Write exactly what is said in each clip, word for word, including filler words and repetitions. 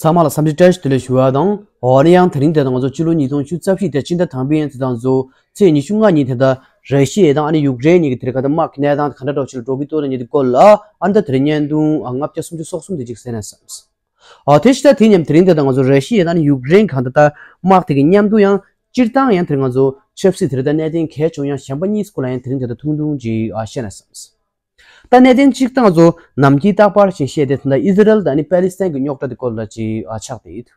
ཚང་མ་ལ་འཚམས་འདྲི་བཀྲ་ཤིས་བདེ་ལེགས་ཞུ་བ་དང་། འོ་ཨ་ནི་ཡང་དེ་རིང་དེ་དང་ང་ཚོ་ཕྱི་ལོ་ཉིས་སྟོང་བཅུ་རྩ་བཞི་དེ་སྤྱི་ཟླ་དང་པོའི་ཡན་དེ་དང་ཚོ་ཚེས་ཉི་ཤུ་ལྔ་ཉིན་དེ་ད་ར་ཤི་ཡ་དང་ཨ་ནི་ཡུཀ་རེན་གཉིས་ཀྱི་དེ་རིང་ག་ད་དམག་གི་གནས་སྟངས་དེ་ག་འདྲ་འདྲ་ཅིག་ལ་འགྲོ་གི་འདུག་ལབ་མཁན་དེ་གི་སྐོར་ལ་ཨ་ནི་ད་དེ་རིང་བརྙན་ཐུང་ལྔ་བརྒྱ་སུམ་ཅུ་སོ་གསུམ་དེ་ཅིག་གསན་ན་བསམས། ཨ་དེ་ཕྱི་ད་དེ་མཉམ་དེ་རིང་དེ་དང་ང་ཚོ་ར་ཤི་ཡ་དང་ཨ་ནི་ཡུཀ་རེན་ག་ད་ད་དམག་དེ་གི་མཉམ་དུ་ཡང་སྤྱིར་བཏང་ཡང་དེ་རིང་ང་ཚོ་ཆབ་སྲིད་དེ་རིང་ད་གནད་དོན་གལ་ཆེ་བ་ཡང་གཞན་པ་གཉིས་སྐོར་ལ་ཡང་དེ་རིང་དེ་ད་ཐུང་ཐུང་ཅིག་ཨ་བཤད་ན་བསམས། ད་གནད་དོན་གཅིག་ད་ང་ཚོ་ནམ་རྒྱུན་རྟག་པར་བཞིན་བཤད་དེ་ད་ཨི་ཟི་རལ་དང་ཨ་ནི་པེ་ལི་སི་ཐན་གྱི་རྙོག་དྲ་དེ་སྐོར་ལ་ཅིག་ཨ་ཆགས་བསྡད་ཡོད།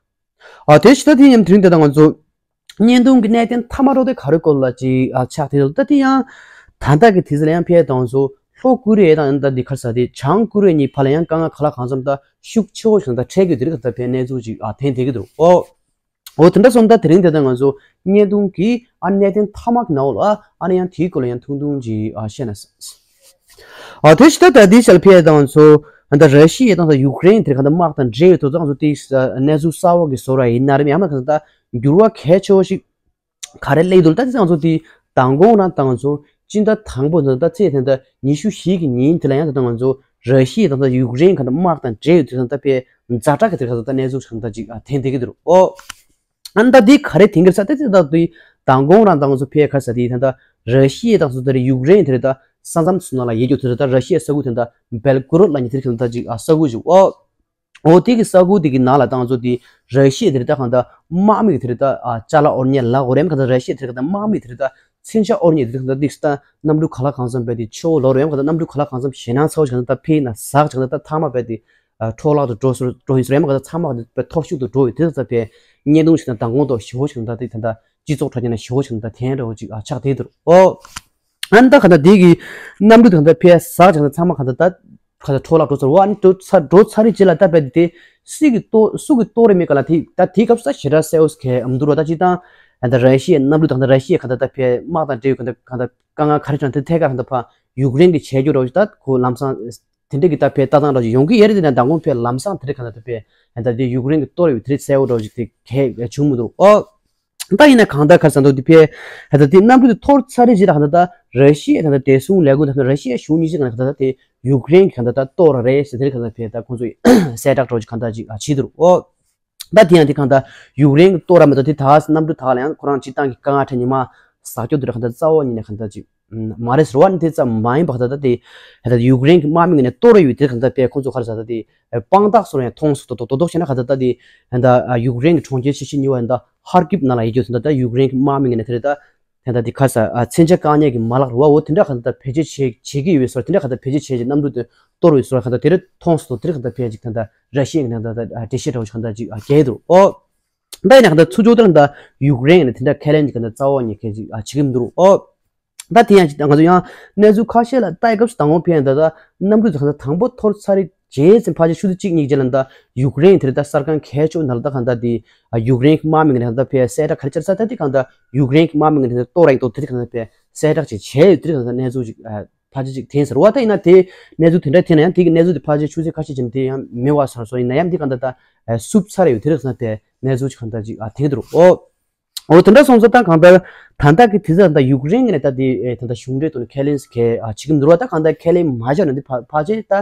ཨ་དེ་ཕྱི་ད་དེ་མཉམ་དེ་རིང་དེ་དང་ང་ཚོ་བརྙན་ཐུང་གི་གནད་དོན་མཐའ་མ་རོ་དེ་ག་རེ་སྐོར་ལ་ཅིག་ཨ་ཆགས་བསྡད་ཡོད། ད་དེ་ཡང་ད་ལྟ་གི་དུས་ཚོད་ལ་ཡང་ཕེབས་དང་ཚོ་ལྷོ་ཀོ་རི་ཡ་དང་ད་འདི་ག་རེ་ཟེར་དེ་བྱང་ཀོ་རི་ཡ་གཉིས་བར་ལ་ཡང་དཀའ་ངལ་ག་ལ་གང་འཚམ་ད་ཤུགས་ཆེ་བོ་ཞིག་ད་འཕྲད་ཀྱི་དེ་རིགས་ད་ཕེབས་གནས་ཚུལ་ཅིག་ཨ་ཐོན་བསྡད་ཀྱི་འདུག་ཨོ། འོ་དེ་འདྲ་སོང་ད་དེ་རིང་དེ་ད་ང་ཚོ་བརྙན་ཐུང་གི་ཨ་གནད་དོན་མཐའ་མ་གི་ནང་ལ་ཨ་ནི་ཡང་དེའི་སྐོར་ལ་ཡང་ཐུང་ཐུང་ཅིག་ཨ་བཤད་ན་བསམས། ཨ་དེ་ཕྱི་ད་ད་དེ་ཞལ་ཕེ་དང་ཚོ་ད་ར་ཤི་ཡ་དང་ད་ཡུཀ་རེན་དེ་ག་ད་དམག་དང་འབྲེལ་ཡོད་དོ་དང་ཚོ་དེ་གནས་ཚུལ་གསར་བ་གི་བཟོ་ར་ཡིན་ན་རེད་ཡང་ན་ག་ད་འགྱུར་བ་གལ་ཆེ་བོ་ཞིག་ག་རེ་སླེབས་འདུག་ད་དེ་ང་ཚོ་དེ་མདང་དགོང་རང་དང་ཚོ་སྤྱི་ཟླ་དང་པོ་ནང་ད་ཚེས་དེ་ད་ཉི་ཤུ་བཞི་གི་ཉིན་དེ་ལ་ཡང་ད་ང་ཚོ་ར་ཤི་ཡ་དང་ད་ཡུཀ་རེན་ག་ད་དམག་དང་འབྲེལ་ཡོད་དེ་ད་ད་པའི་ཛ་དྲག་གི་དེ་ག་ད་གནས་ཚུལ་གང་ད་ཅིག་ཐོན་བསྡད་ཀྱི་འདུག་ཨོ། ཨ་ནི་ད་འདི་ག་རེ་དེང་གི་ས་དེ་དེ་དག་དུས་མདང་དགོང་རང་དང་ཚོ་ཕེ་ཁ་ས་དེ་ད་ད་ར་ཤི་ཡ་དང་ཚོ་དེ་རེད་ཡུཀ་རེན་དེ་རེད་ད་ས་མཚམས་སུ་ནང་ལ་ཡོད་རྒྱུ་དེ་རེད་ད་ར་ཤི་ཡ་ས་ཁུལ་དེ་ད་བེལ་གོ་རོད་ལ་ཉི་དེ་རེད་ད་ཅིག་ཨ་ས་ཁུལ་ཅིག་ཨོ། ཨོ་དེ་གི་ས་ཁུལ་དེ་གི་ནང་ལ་དང་ཚོ་དེ་ར་ཤི་ཡ་དེ་རེད་ད་གང་ད་དམག་མི་དེ་རེད་ད་ཨ་ཅ་ལག་འོར་ཉེ་ལ་འོར་ཡམ་གང་ད་ར་ཤི་ཡ་དེ་རེད་གང་ད་དམག་མི་དེ་རེད་ད་མཚོན་ཆ་འོར་ཉེ་དེ་རེད་གང་ད་དེ་ད་གནམ་གྲུ་ག་ལ་གང་འཚམ་བས་དེ་ཆེ་བོ་ལོ་རེ་ཡམ་གང་ད་གནམ་གྲུ་ག་ལ་གང་འཚམ་ཞེད་སྣང་ཚ་བོ་ཞིག་གང་ད་ཕེ་ན་ཟག་ཞིག་གང་ད་ཐ་མ་བས་དེ། འཕྲོ་བརླག་ཏུ་འགྲོ་སོར་འགྲོ་ཡིན་སོར་ཡང་མ་ག་ཚང་མ་ག་ཐོར་ཞིག་ཏུ་འགྲོ་ཡོད་དེ་ཚ་བའི་བརྙན་ཐུང་ཞིག་དང་མདང་དགོང་ཐོག་ཞི་བོ་ཞིག་དང་ད་དེ་ད་ལྟ་སྤྱི་ཚོགས་དྲ་རྒྱ་ན་ཞི་བོ་ཞིག་དང་ད་ཐན་རེ་བོ་ཅིག་ཨ་ཆགས་དེ་དུར་ཨོ། ཨན་ད་ག་ད་དེ་གི་གནམ་གྲུ་དང་ད་ཕེ་ཟག་ཅིག་དང་ཚང་མ་ག་ད་ད་ག་ད་འཕྲོ་བརླག་འགྲོ་སོར་བ་ཨན་འགྲོ་ཚ་འགྲོ་ཚ་རི་རྗེས་ལ་ད་བས་དེ་སུ་གི་ཏོ་སུ་གི་ཏོ་རེ་མི་ག་ལ་དེ་ད་དེ་སྐབས་ས་ཞེ་དྲག་སེ་ཨོ་སི་ཁེ་ཨམ་དུ་རོ་ད་ཅི་དང་ཨན་ད་ར་ཤི་ཡའི་གནམ་གྲུ་དང་ད་ར་ཤི་ཡའི་ག་ད་ད་ཕེ་དམག་དང་འབྲེལ་ཡོད་ག་ད་ག་ད་དཀའ་ངལ་ག་རེ་བྱུང་དེ་ཐད་ཀར་ཧན་ད་ཕ་ཡུཀ་རེན་གྱི་བྱས་རྒྱུ་རོ་ད་ཁོ་ལམ་སང་དེ་འདྲ་གི་ད་ཕེ་ལྟ་སྟངས་འདྲ་ཅིག་ཡོང་གི་ཡོད་རེད། དེ་ནས་མདང་དགོང་ཕེ་ལམ་སང་དེ་རིགས་གང་ལྟར་ད་ཕེ་ད་དེ་ཡུཀ་རེན་གི་གཏོར་ཡོད་དེ་རིགས་གསལ་བོ་འདྲ་ཅིག་དེ་གས་བྱུང་མི་འདུག་ཨོ། ད་ཡིན་ན་གང་ལྟར་ག་རེ་ཟེར་འདུག་དེ་ཕེ་ད་ད་དེ་གནམ་གྲུ་དེ་འཐོར་ཚར་རེད་ཅེས་ད་གང་ལྟར་ད་ར་ཤི་ཡའི་ད་ད་བདེ་སྲུང་ལས་ཁུངས་ད་ད་ར་ཤི་ཡའི་གཞུང་གཉིས་ཀྱི་གང་ལྟར་ད་དེ་ཡུཀ་རེན་གི་གང་ལྟར་ད་གཏོར་རེད་ཟེར་དེ་རིགས་གང་ལྟར་ཕེ་ད་ཁོང་ཚོས་གསལ་བསྒྲགས་འདྲ་ཅིག་གང་ལྟར་ཅིག་བྱས་འདུག་ཨོ། ད་དེ་ཡང་དེ་གང་ལྟར་ཡུཀ་རེན་གི་གཏོར་ར་མེད་ད་དེ་ད་གནམ་གྲུ་ད་ལ་ཡང་ཁོ་རང་སྤྱི་བཏང་གི་དཀའ་ངལ་འཕྲད་ཉི་མ་ཟག་སྐྱོ་དེ་ར་གང་ལྟར་རྩ་བ་ཉིད་ནས་གང་ལྟར་ཅིག་མ་རེད་ཟེར་བ་ནི་དེ་ཙམ་མ་ཡིན་པ་ད་ལྟ་དེ་ད་ལྟ་ཡུཀ་རེན་གྱི་དམག་མི་ངོས་ནས་གཏོར་ཡོད་དེ་གང་ལྟ་དཔེ་ཁོང་ཚོ་ག་རེ་ཟེར་ད་དེ་དཔང་རྟགས་སོར་ཡང་མཐོང་སོང་དོ་དོ་དོ་བྱས་ན་ག་ད་ལྟ་དེ་ད་ལྟ་ཡུཀ་རེན་གྱི་གྲོང་ཁྱེར་ཆེ་ཤོས་གཉིས་པ་ད་ལྟ་ཧར་ཀིབ་ནང་ལ་ཡོད་རྒྱུ་ད་ལྟ་ཡུཀ་རེན་གྱི་དམག་མི་ངོས་ནས་དེ་རེད་ད་ད་ལྟ་དེ་ག་ས་མཚོན་ཆ་བཀག་ཉར་གྱི་མ་ལག་རེད་བ། འོ་དེ་འདྲ་ག་ད་ལྟ་བེད་སྤྱོད་བྱེད་བྱེད་ཀྱི་ཡོད་པའི་སོར་དེ་འདྲ་ག་ད་བེད་སྤྱོད་བྱས་ཀྱི་གནམ་གྲུ་དེ་གཏོར་ཡོད་སོར་ག་ད་དེ་རེད་མཐོང་སོང་དོ་དེ་རེད་ག་ད་ཕལ་ཅིག་ད་ལྟ་ར་ཤི་ཡའི་ངོས་ནས་ད་ལྟ་འགྲེལ་བཤད་འདྲ་བོ་ཞིག་ག་ད་ཅིག་རྒྱག་གི་འདུག་ཨོ། ད་ཡིན་ན་ག་ད་ཚུར་ཕྱོགས་དེ་ལ་ད་ཡུཀ་རེན་ནས་དེ་འདྲ་ཁས་ལེན་གྱི་ག་ད་རྩ་བ་ཉིད་ཁས་ཅིག་ཨ་བྱེད་ཀྱི་མི་འདུག་ཨོ། ད་དེ་ཡང་ཅིག་ང་ཚོ་ཡང་གནས་ཚུལ་ཁ་ཤས་ལ་ལྟ་ཡི་སྐབས་སུ་དང་པོ་ཕན་ད་ད་གནམ་གྲུ་ཚོ་ག་ད་དང་པོ་འཐོར་ཚར་རེད་རྗེས་ཙམ་ཕལ་ཆེར་ཆུ་ཚོད་གཅིག་གཉིས་རྗེས་ལ་ད་ཡུཀ་རེན་དེ་རེད་ད་གསར་ཁང་ཁྱད་ཆོས་ནང་ལ་ད་གང་ད་དེ་ཡུཀ་རེན་གྱི་དམག་མི་ངོས་ནས་ད་ཕེ་གསལ་བསྒྲགས་ག་རེ་བྱས་ས་ད་དེ་གང་ད་ཡུཀ་རེན་གྱི་དམག་མི་ངོས་ནས་གཏོར་ར་ཡིན་ཏོ་དེ་རེད་གང་ད་ཕེ་གསལ་བསྒྲགས་ཅིག་བྱས་ཡོད་དེ་རེད་གང་ད་གནས་ཚུལ་ཅིག་ཕལ་ཆེར་ཅིག་ཐོན་ཟེར་བ་ད་ཡིན་ན་དེ་གནས་ཚུལ་དེ་འདྲ་ཐོན་ན་ཡང་དེ་གི་གནས་ཚུལ་དེ་ཕལ་ཆེར་ཆུ་ཚོད་ཁ་ཤས་ཅིག་ནས་དེ་ཡང་མེད་པ་སོང་སོང་ཡིན་ན་ཡང་དེ་གང་ད་ད་སུབ་ཚར་ཡོད་དེ་རེད་གང་ད་ཕེ་གནས་ཚུལ་ཅིག་གང་ད་ཅིག་ཐོན་འདུག་ཨོ། འོ་དེ་འདྲ་སོང་ཙང་ད་གང་ལྟར་ད་ལྟ་གི་དུས་ཚོད་ད་ཡུཀ་རེན་གྱི་ནས་ད་དེ་ཨེ་ད་ལྟ་གཞུང་འབྲེལ་ཐོག་ནས་ཁས་ལེན་ཟེར་མཁན་ཨ་བྱེད་ཀྱི་མི་འདུག་བ། ད་གང་ལྟར་ཁས་ལེན་མ་བྱས་ན་འདི་ཕ་ཕལ་ཆེར་ད་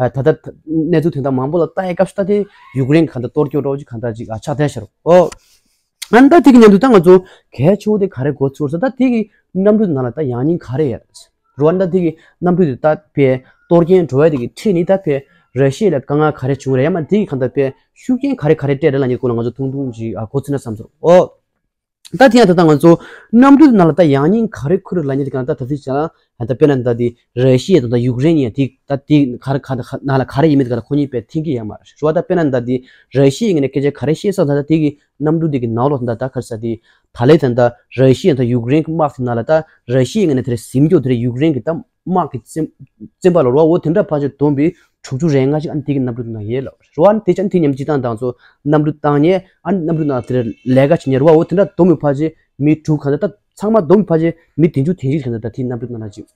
ཨ་ད་ལྟ་གནས་ཚུལ་དོན་དག་མང་པོ་ལ་ལྟ་ཡའི་སྐབས་སུ་ད་དེ་ཡུཀ་རེན་གྱི་གང་ལྟར་གཏོར་སྐྱོན་འདྲ་བོ་ཅིག་གང་ལྟར་ཅིག་ཨ་ཆགས་བསྡད་ཤག་རོ། ཨོ། ཨ་ནི་ད་དེ་གི་མཉམ་དུ་ད་ང་ཚོ་གལ་ཆེ་བོ་དེ་ག་རེ་གོ་ཚོར་ས་ད་དེ་གི་གནམ་གྲུ་ནང་ལ་ད་ཡང་སྙིང་ག་རེ་ཡོད་རེད། རུ་ཝན་ཌ་དེ་གི་གནམ་གྲུ་དེ་ད་ཕེ་གཏོར་སྐྱོན་འགྲོ་བ་དེ་གི་ཁྲིད་ནི་ད་ཕེ་ར་ཤི་ཡ་ལ་དཀའ་ངལ་ག་རེ་བྱུང་རེད་ཡང་མ་དེ་གི་གང་ལྟར་ཕེ་ཤུགས་རྐྱེན་ག་རེ་ག་རེ་སྤྲད་རེད་ལབ་མཁན་སྐོར་ལ་ང་ཚོ་ཐུང་ཐུང་ཅིག་ཨ་གོ་ཚོད་ན་བསམ་ཚོར། ཨོ། ད་དེ་ཡང་ད་ལྟ་ང་ཚོ་གནམ་གྲུ་དེ་ནང་ལ་ད་ཡང་སྙིང་ག་རེ་ཁུར་རེད་ལབ་མཁན་དེ་གང་ལྟར་ད་དེ་བྱས་ན་ད་དཔེར་ན་ད་དེ་ར་ཤི་ཡ་དང་ད་ཡུཀ་རེན་ཡིན་ཡང་དེ་ད་དེ་ག་རེ་ག་ནང་ལ་ག་རེ་ཡིན་མིན་དེ་ག་ལ་ཁོ་གཉིས་དཔེ་མཐུན་གྱི་ཡོད་མ་རེད། རུ་ཝན་ཌ་དཔེར་ན་ད་དེ་ར་ཤི་ཡའི་ངོས་ནས་སྐད་ཆ་ག་རེ་བཤད་སོང་ད་ད་དེ་གི་གནམ་གྲུ་དེ་གི་ནང་ལོགས་ད་ད་ག་རེ་ཟེར་དེ་ད་ལས་ད་ད་ར་ཤི་ཡ་དང་ཡུཀ་རེན་གྱི་དམག་དེ་ནང་ལ་ད་ར་ཤི་ཡའི་ངོས་ནས་དེ་རེ་ཟིན་སྐྱོ་དེ་རེ་ཡུཀ་རེན་གྱི་ད་དམག་གི་བཙན་བཙན་པ་ལ་རོ་འོ་དེ་འདྲ་ཕལ་ཆེར་བསྡོམས་པའི་དྲུག་ཅུ་རེ་ལྔ་ཞིག་ཨ་ནི་དེ་གི་གནམ་གྲུ་ནང་ཡོད་ལ་རོ་ཨ་ནི་དེ་ཅང་དེ་མཉམ་སྤྱི་བཏང་དང་ཚོ་གནམ་གྲུ་བཏང་ཉེ་ཨ་ནི་གནམ་གྲུ་ནང་དེ་ལས་ཀ་བྱེད་ཉེ་རོ་འོ་དེ་འདྲ་བསྡོམས་པའི་ཕལ་ཆེར་མི་དྲུག་གང་ལྟར་ད་ཚང་མ་བསྡོམས་པའི་ཕལ་ཆེར་མི་བདུན་ཅུ་དོན་གཅིག་གང་ལྟར་ད་དེ་གནམ་གྲུ་ནང་ལ་ཅིག་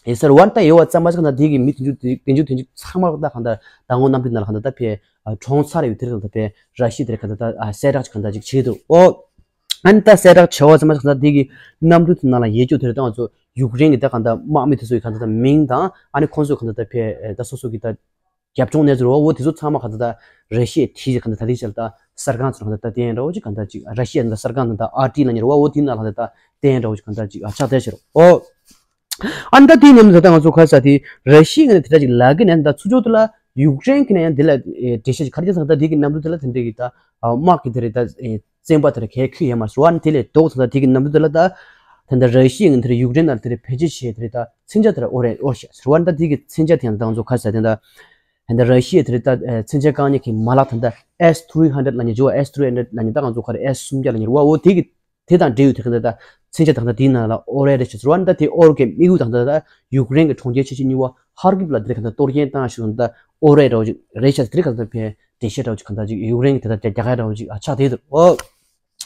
ཡིན་ས་རོ་ཨ་ནི་ད་ཡོད་བ་ཙམ་པ་ཞིག་གང་ལྟར་དེ་གི་མི་བདུན་ཅུ་དོན་གཅིག་ཚང་མ་ད་གང་ལྟར་ད་ངོ་གནམ་གྲུ་ནང་ལ་གང་ལྟར་ད་ཕེ་གྲོངས་ཚར་ཡོད་དེ་གང་ལྟར་ཕེ་ར་ཤི་དེ་གང་ལྟར་ད་གསལ་བསྒྲགས་ཅིག་གང་ལྟར་ཅིག་བྱེད་འདུག་ཨོ། ཨ་ནི་ད་གསལ་བསྒྲགས་བྱས་པ་ཙམ་པ་ཞིག་ད་དེ་གི་གནམ་གྲུ་དེ་ནང་ལ་ཡོད་རྒྱུ་དེ་རེད་ད་ང་ཚོ་ཡུཀ་རེན་གྱི་ད་གང་ལྟར་དམག་མི་དེ་ཚོ་གི་གང་ལྟར་ད་མིང་དང་ཨ་ནི་ཁོང་ཚོ་གང་ལྟར་ད་ཕེ་ད་སོ་སོ་གི་ད་ རྒྱབ་ལྗོངས་གནས་ཚུལ་རེད་བ། འོ་དེ་ཚོ་ཚང་མ་གང་ལྟར་ད་ར་ཤི་ཡའི་དེ་གང་ལྟར་ད་དེ་ཆར་ད་གསར་ཁང་ཚོར་གང་ལྟར་ད་བསྟན་འདྲ་བོ་ཅིག་གང་ལྟར་ཅིག་ར་ཤི་ཡ་ད་གསར་ཁང་ད་ད་ཨར་ཊི་ལབ་མཁན་རེད་བ། འོ་དེ་ནང་ལ་ད་ད་བསྟན་འདྲ་བོ་ཅིག་གང་ལྟར་ཅིག་ཨ་ཆགས་བསྡད་ཤག་རེད། འོ། ཨ་ནི་ད་དེའི་མཉམ་དུ་ད་ལྟ་ང་ཚོ་ག་རེ་ཟེར་དེ་ར་ཤི་ཡ་ངོས་ནས་དེ་འདྲ་ཅིག་ལབ་ཀྱི་ནས་ད་ཚུར་ཕྱོགས་དེ་ལ་ཡུཀ་རེན་གྱི་ནས་ཡང་དེ་ལ་འགྲེལ་བཤད་ཅིག་ག་རེ་བྱས་ཙང་ད་དེ་གི་མཉམ་དུ་དེ་ལ་དེ་འདྲ་གི་ད་དམག་གི་དེ་རེད་ད་བཙན་པ་དེ་རེད་གལ་ཁུལ་ཡོད་མ་རེད་ཟེར་བ། ཨ་ནི་དེ་ལས་ལྡོག་ཙང་ད་དེ་གི་མཉམ་དུ་དེ་ལ་ད་ད་ད་ར་ཤི་ཡ་ངོས་དེ་རེད་ཡུཀ་རེན་ནང་དེ་རེད་བེད་སྤྱོད་བྱས་དེ་རེད་ད་མཚོན་ཆ་དེ་རེད་འོ་རེད་འོ་ཤག་ཟེར་བ། ཨ་ནི་ད་དེ་གི་མཚོན་ཆ་དེ་ཡང་ད་ང་ཚོ་ག་རེ་ཟེར་དེ་ད་ད་ད་ར་ཤི་ཡ་དེ་རེད་ད་མཚོན་ཆ་བཀག་ཉར་གྱི་མ་ལག་ད་ད་S three hundred ལབ་མཁན་ཅིག་ཡོད། S three hundred ལབ་མཁན་ད་ང་ཚོ་ག་རེ་S སུམ་བརྒྱ་ལབ་མཁན་རེད་བ། འོ་དེ་གི་དེ་དང་འབྲེལ་ཡོད་དེ་ག་འདི་ད་མཚོན་ཆ་དང་ད་དེའི་ནང་ལ་ཨོ་རེད་རེད་ཞེས་ཟེར་བ། ད་དེ་ཨོ་རེད་ཀྱི་དམིགས་ཡུལ་དང་ད་ད་ཡུཀ་རེན་གྱི་གྲོང་ཁྱེར་ཆེ་ཤོས་གཉིས་པ་ཧར་ཀིབ་ལ་དེ་ག་ད་གཏོར་སྐྱོན་བཏང་ཞིག་ད་ཨོ་རེད་རེད་ཞེས་དེ་ག་ད་ཕན་འགྲེལ་བཤད་འདྲ་བོ་ཅིག་ག་འདྲ་ཅིག་ཡུཀ་རེན་གྱི་དེ་ད་རྒྱ་གར་འདྲ་བོ་ཅིག་ཨ་ཆགས་དེ་འདུག་ཨོ།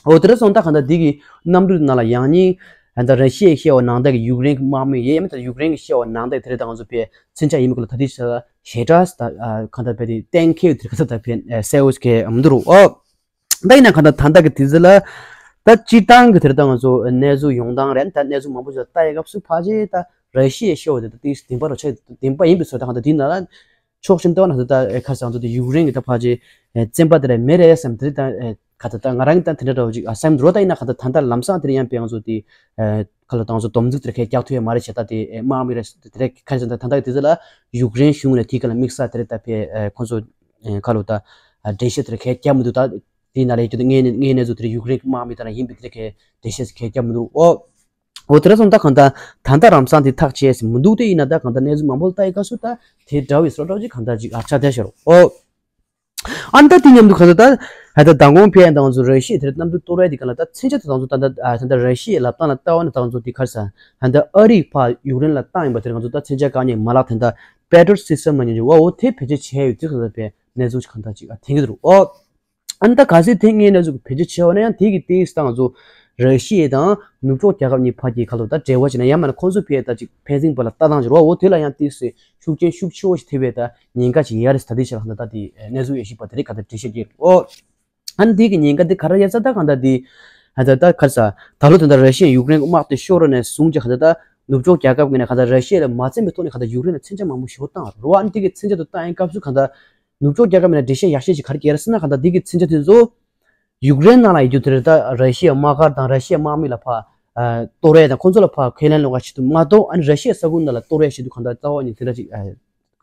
ཨོ་དེ་འདྲ་སོང་ད་ག་ད་འདི་གི་གནམ་གྲུ་ནང་ལ་ཡང་སྙིང་ད་ར་ཤི་ཡས་བཤད་པ་ནང་ད་གི་ཡུཀ་རེན་གྱི་དམག་མི་ཡས་མི་ད་ཡུཀ་རེན་གྱི་བཤད་པ་ནང་ད་དེ་རེད་ད་ང་ཚོ་ཕན་མཚོན་ཆ་ཡིན་མི་ག་ལ་ད་དེ་ཞེ་དྲག་ད་ག་ད་ཕན་དེ་གཏན་འཁེལ་དེ་ག་ད་ཕན་གསལ་བོ་ཞིག་ག་མི་འདུག་རོ་ཨོ། ད་ཡིན་ན་གང་ལྟར་ད་ལྟ་གི་དུས་ཚོད་ལ་ད་སྤྱིར་བཏང་གི་དེར་ད་ང་ཚོ་གནས་ཚུལ་ཡོང་སྟངས་རེད། ད་གནས་ཚུལ་མང་པོ་ཞིག་ལྟ་ཡི་སྐབས་སུ་ཕལ་ཆེར་ད་ར་ཤི་ཡའི་ཤོ་དེ་ད་དེ་བདེན་པ་རུ་ཆགས་བདེན་པ་ཡིན་པའི་ཚོད་ད་གང་ལྟར་དེའི་ནང་ལ་ཕྱོགས་གཞན་ལྟ་བ་ན་ད་ད་ཁ་སང་ཚོ་དེ་ཡུཀ་རེན་གྱི་ད་ཕལ་ཆེར་བཙན་པ་དེ་རེད་མེད་རེད་བསམ་དེ་ད་ག་ད་ད་ང་རང་གི་ད་དེ་འདྲ་འདྲ་བོ་ཅིག་ཨ་སེམས་འགྲོ་ད་ཡིན་ན་ག་ད་ད་ད་ལམ་སང་དེར་ཡང་དཔེ་ང་ཚོ་དེ་ཁ་ལ་ད་ང་ཚོ་སྡོམ་འཛུགས་དེར་ཁས་རྒྱག་ཐུབ་ཡ་མ་རེད་བྱས་ད་དེ་དམག་མི་རེད་དེ་རེད་ཁ་སང་ད་ད་ད་གི་དུས་ཚོད་ལ་ཡུཀ་རེན་གཞུང་ནས་དེའི་སྐད་ལ་དམིགས་བསལ་དེ་རེད་ད་དཔེ་ཁོང་ཚོ་ཁ་ལོ་ད་འགྲེལ་བཤད་དེར་ཁས་རྒྱག་མི་འདུག་ད། དེའི་ནང་ལ་ཡོད་ཀྱི་ངའི་ངའི་གནས་ཚུལ་དེར་ཡུཀ་རེན་གྱི་དམག་མི་དང་ཡིན་པའི་དེ་གའི་འགྲེལ་བཤད་གལ་རྒྱབ་མི་འདུག་ཨོ། འོ་དེ་འདྲ་སོང་ད་གང་ལྟར་ད་ལྟ་རང་སང་དེ་ཐག་བཅད་ཟིན་མི་འདུག་དེ་ཡིན་ན་ད་གང་ལྟར་གནས་ཚུལ་མང་པོ་ལ་ལྟ་ཡི་སྐབས་སུ་ད་དེ་འདྲ་བའི་སོ་འདྲ་ཅིག་གང་ལྟར་ཅིག་ཨ་ཆགས་བསྡད་ཤག་ཨོ། ཨ་ནི་ད་དེ་མཉམ་དུ་གང་ལྟར་ད་ད་ལྟ་མདང་དགོང་ཕན་དང་ཚོ་ར་ཤི་ཡའི་དེར་གནམ་གྲུ་གཏོར་བའི་དེ་ག་ལ་ད་མཚོན་ཆ་དེ་དང་ཚོ་ད་ད་ད་ལྟ་ར་ཤི་ཡའི་ལབ་སྟངས་ལ་ལྟ་བ་ན་དང་ཚོ་དེ་ག་རེ་ཟ་ད་ལྟ་ཨ་རིས་ཕར་ཡུཀ་རེན་ལ་བཏང་ཡིན་པ་དེར་ང་ཚོ་ད་མཚོན་ཆ་བཀག་ཉར་མ་ལག་དེ་ད་པེ་ཊྲི་ཡོཊ་སི་སི་ཊམ་ལ་ཉོ་རྒྱུ་བ་འོ་དེ་བེད་སྤྱོད་བྱས་ཡོད་དེ་ག་ལ་ད་ཕན་གནས་ཚུལ་ཅིག་གང་ལྟར་ཅིག་ཨ་ཐེངས་ཀྱི་འདུག་ཨོ། ཨ་ནི་ད་གལ་སྲིད་དེ་ངས་གནས་ཚུལ་བེད་སྤྱོད་བྱས་པ་ན་ཡང་དེ་གི་ཏིས་ད་ང་ཚོ་ར་ཤི་ཡ་དང་ནུབ་ཕྱོགས་རྒྱལ་ཁབ་གཉིས་བར་གྱི་ཁ་ལོ་ད་འབྲེལ་བ་བྱས་ན་ཡང་མིན་ན་ཁོང་ཚོ་ཕའི་ད་ཅིག་ཕན་ཚུན་བར་ལ་ལྟ་སྟངས་ཀྱི་རོ་འོ་དེ་ལ་ཡང་ཏིས་ཤུགས་རྐྱེན་ཤུགས་ཆེ་བོ་ཞིག་ཐེབས་པའི་ད་ཉེན་ཁ་ཅིག་ཡོད་རེད་ད་དེ་ཤ་ལ་ད་ད་དེ་གནས་ཚུལ་ཡོད་ཤིག་པ་དེ་རིགས་ག་ད་འགྲེལ་བཤད་ཀྱི་རོ། ཨ་ནི་དེ་གི་ཉེན་ཁ་དེ་ག་རེ་ཡོད་ས་ད་གང་ལྟར་དེ་ད་ད་ག་རེ་ཟ་ད་ལོ་དེ་འདྲ་ར་ཤི་ཡ་ཡུཀ་རེན་དམག་དེ་ཤོར་རོ་ནས་བཟུང་ཅིག་ག་ད་ད་ནུབ་ཕྱོགས་རྒྱལ་ཁབ་ཀྱི་ནས་ག་ད་ར་ཤི་ཡ་ལ་མ་བཙན་པའི་ཐོག་ནས་ག་ད་ཡུཀ་རེན་ལ་མཚོན་ཆ་མང་པོ་ཞིག་བཏང་རོ། ཨ་ནི་དེ་གི་མཚོན་ཆ་དེ་བཏང་ཡིན་སྐབས་སུ་ག་ད་ནུབ་ཕྱོགས་རྒྱལ་ཁབ་ནས་འགྲེལ་བཤད་ཡག་ཤོས་ཅིག་ག་རེ་བརྒྱབ་རེད་ཟེར་ན་གང་ལྟར་འདི་གི་མཚོན་ཆ་དེ་ཚོ་ཡུཀ་རེན་ནང་ལ་ཡོད་རྒྱུ་དེ་རེད། ད་ར་ཤི་ཡའི་དམག་སྒར་དང་ར་ཤི་ཡའི་དམག་མི་ལ་ཕར་གཏོར་ཡས་དང་ཁོང་ཚོ་ལ་ཕར་ཁས་ལེན་སློང་ག་ཆེད་དུ་མ་གཏོགས་ཨ་ནི་ར་ཤི་ཡའི་ས་ཁུལ་ནང་ལ་གཏོར་ཡས་ཆེད་དུ་གང་ལྟར་རྩ་བ་ཉིད་དེ་འདྲ་ཅིག་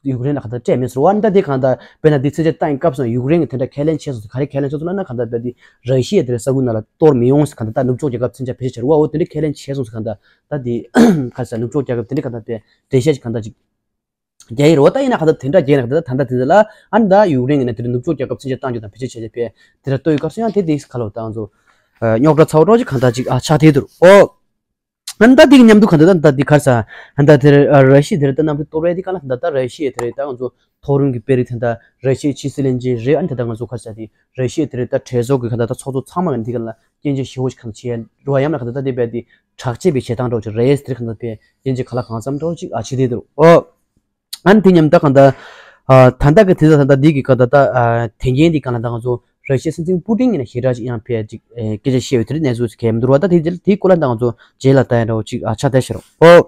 ཡུཀ་རེན་ལ་གང་ལྟར་སྤྲད་མེད་ཟེར་བ། ཨ་ནི་ད་དེ་གང་ལྟར་དཔེར་ན་འདི་མཚོན་ཆ་བཏང་ཡིན་སྐབས་སུ་ཡུཀ་རེན་གྱིས་དེ་འདྲ་ཁས་ལེན་བྱས་སོང་ཟེར་ག་རེ་ཁས་ལེན་བྱས་སོང་ཟེར་ན་གང་ལྟར་ད་འདི་ར་ཤི་ཡ་དེ་རེད་ས་ཁུལ་ནང་ལ་གཏོར་མི་ཡོང་ཟེར་གང་ལྟར་ད་ནུབ་ཕྱོགས་རྒྱལ་ཁབ་མཚོན་ཆ་བེད་སྤྱོད་བྱས་རེད་བ། འོ་དེ་འདྲ་ཁས་ལེན་བྱས་སོང་ཟེར་གང་ལྟར་ད་འདི་ག་རེ་ཟེར་ནུབ་ཕྱོགས་རྒྱལ་ཁབ་དེ་འདྲ་གང་ལྟར་དཔེ་འགྲེལ་བཤད་ཅིག་གང་ལྟར་ཅིག་རྒྱ་ཡིག་རོ་ད་ཡིན་ན་ག་ད་དེ་འདྲ་རྒྱ་ཡིག་ན་ག་ད་ད་ད་དེ་ལ་ཨ་ནི་ད་ཡུཀ་རེན་གྱི་ནས་དེ་འདྲ་ནུབ་ཕྱོགས་རྒྱལ་ཁབ་མཚོན་ཆ་བཏང་རྒྱུ་དང་བེད་སྤྱོད་བྱས་བྱས་པས་དེ་འདྲ་ལྟོས་ཡོད་སྐབས་སུ་ཡང་དེ་དེ་ག་ལོ་ད་ང་ཚོ་རྙོག་དྲ་ཚ་བོ་འདྲ་ཅིག་གང་ལྟར་ཅིག་ཨ་ཆགས་བསྡད་འདུག་ཨོ། ཨ་ནི་ད་དེ་གི་མཉམ་དུ་ག་ད་ད་ད་དེ་ག་རེ་ཟ་ཨ་ནི་ད་དེ་ར་ཤི་ཡ་དེ་རེད་ད་གནམ་གྲུ་གཏོར་བའི་དེ་ག་ལ་ད་ད་ར་ཤི་ཡ་དེ་རེད་ད་ང་ཚོ་མཐོ་རིམ་གྱི་དཔོན་རིགས་དེ་ད་ར་ཤི་ཡའི་ཕྱི་སྲིད་བློན་ཆེན་རེད། ཨ་ནི་ད་ད་ང་ཚོ་ག་རེ་ཟ་དེ་ར་ཤི་ཡ་དེ་རེད་ད་གྲོས་ཚོགས་ཀྱི་ག་ད་ད་ཚོགས་གཙོ་ཚང་མ་གི་དེ་ག་ལ་སྐྱོན་བརྗོད་ཞེ་བོ་ཞིག་གང་བྱས་རོ་ཡང་ན་ག་ད་ད་དེ་བས་དེ་དྲག་ཆས་པའི་བྱེད་སྟངས་འདྲ་བོ་ཅིག་རེད་དེ་ག་ད་བས་སྐྱོན་བརྗོད་ག་ལ་གང་འཚམ་འདྲ་བོ་ཅིག་ཨ་བྱེད་བསྡད་འདུག་ཨོ། ཨ་ནི་དེ་མཉམ་ད་གང་ལྟར། ཨ་ད་ལྟ་གི་དེ་ཚོ་ད་ལྟ་འདི་གི་ག་ད་ལྟ་ཨ་དེ་འགན་འདི་གང་ལ་ད་ང་ཚོ་ར་ཤི་ཡའི་སྲིད་འཛིན་པུ་ཏིན་ཡིན་ན་ཞེ་དྲག་ཅིག་ཡང་ཕལ་ཅིག་ཨེ་སྐད་ཆ་བཤད་ཡོད་དེ་རིགས་གནས་ཚུལ་ཞིག་གས་མི་འདུག་བ། ད་དེ་དེ་དེའི་སྐོར་ལ་ད་ང་ཚོ་རྗེས་ལ་ལྟ་ཡ་འདྲ་བོ་ཅིག་ཨ་ཆགས་བསྡད་ཤག་རོ། ཨོ།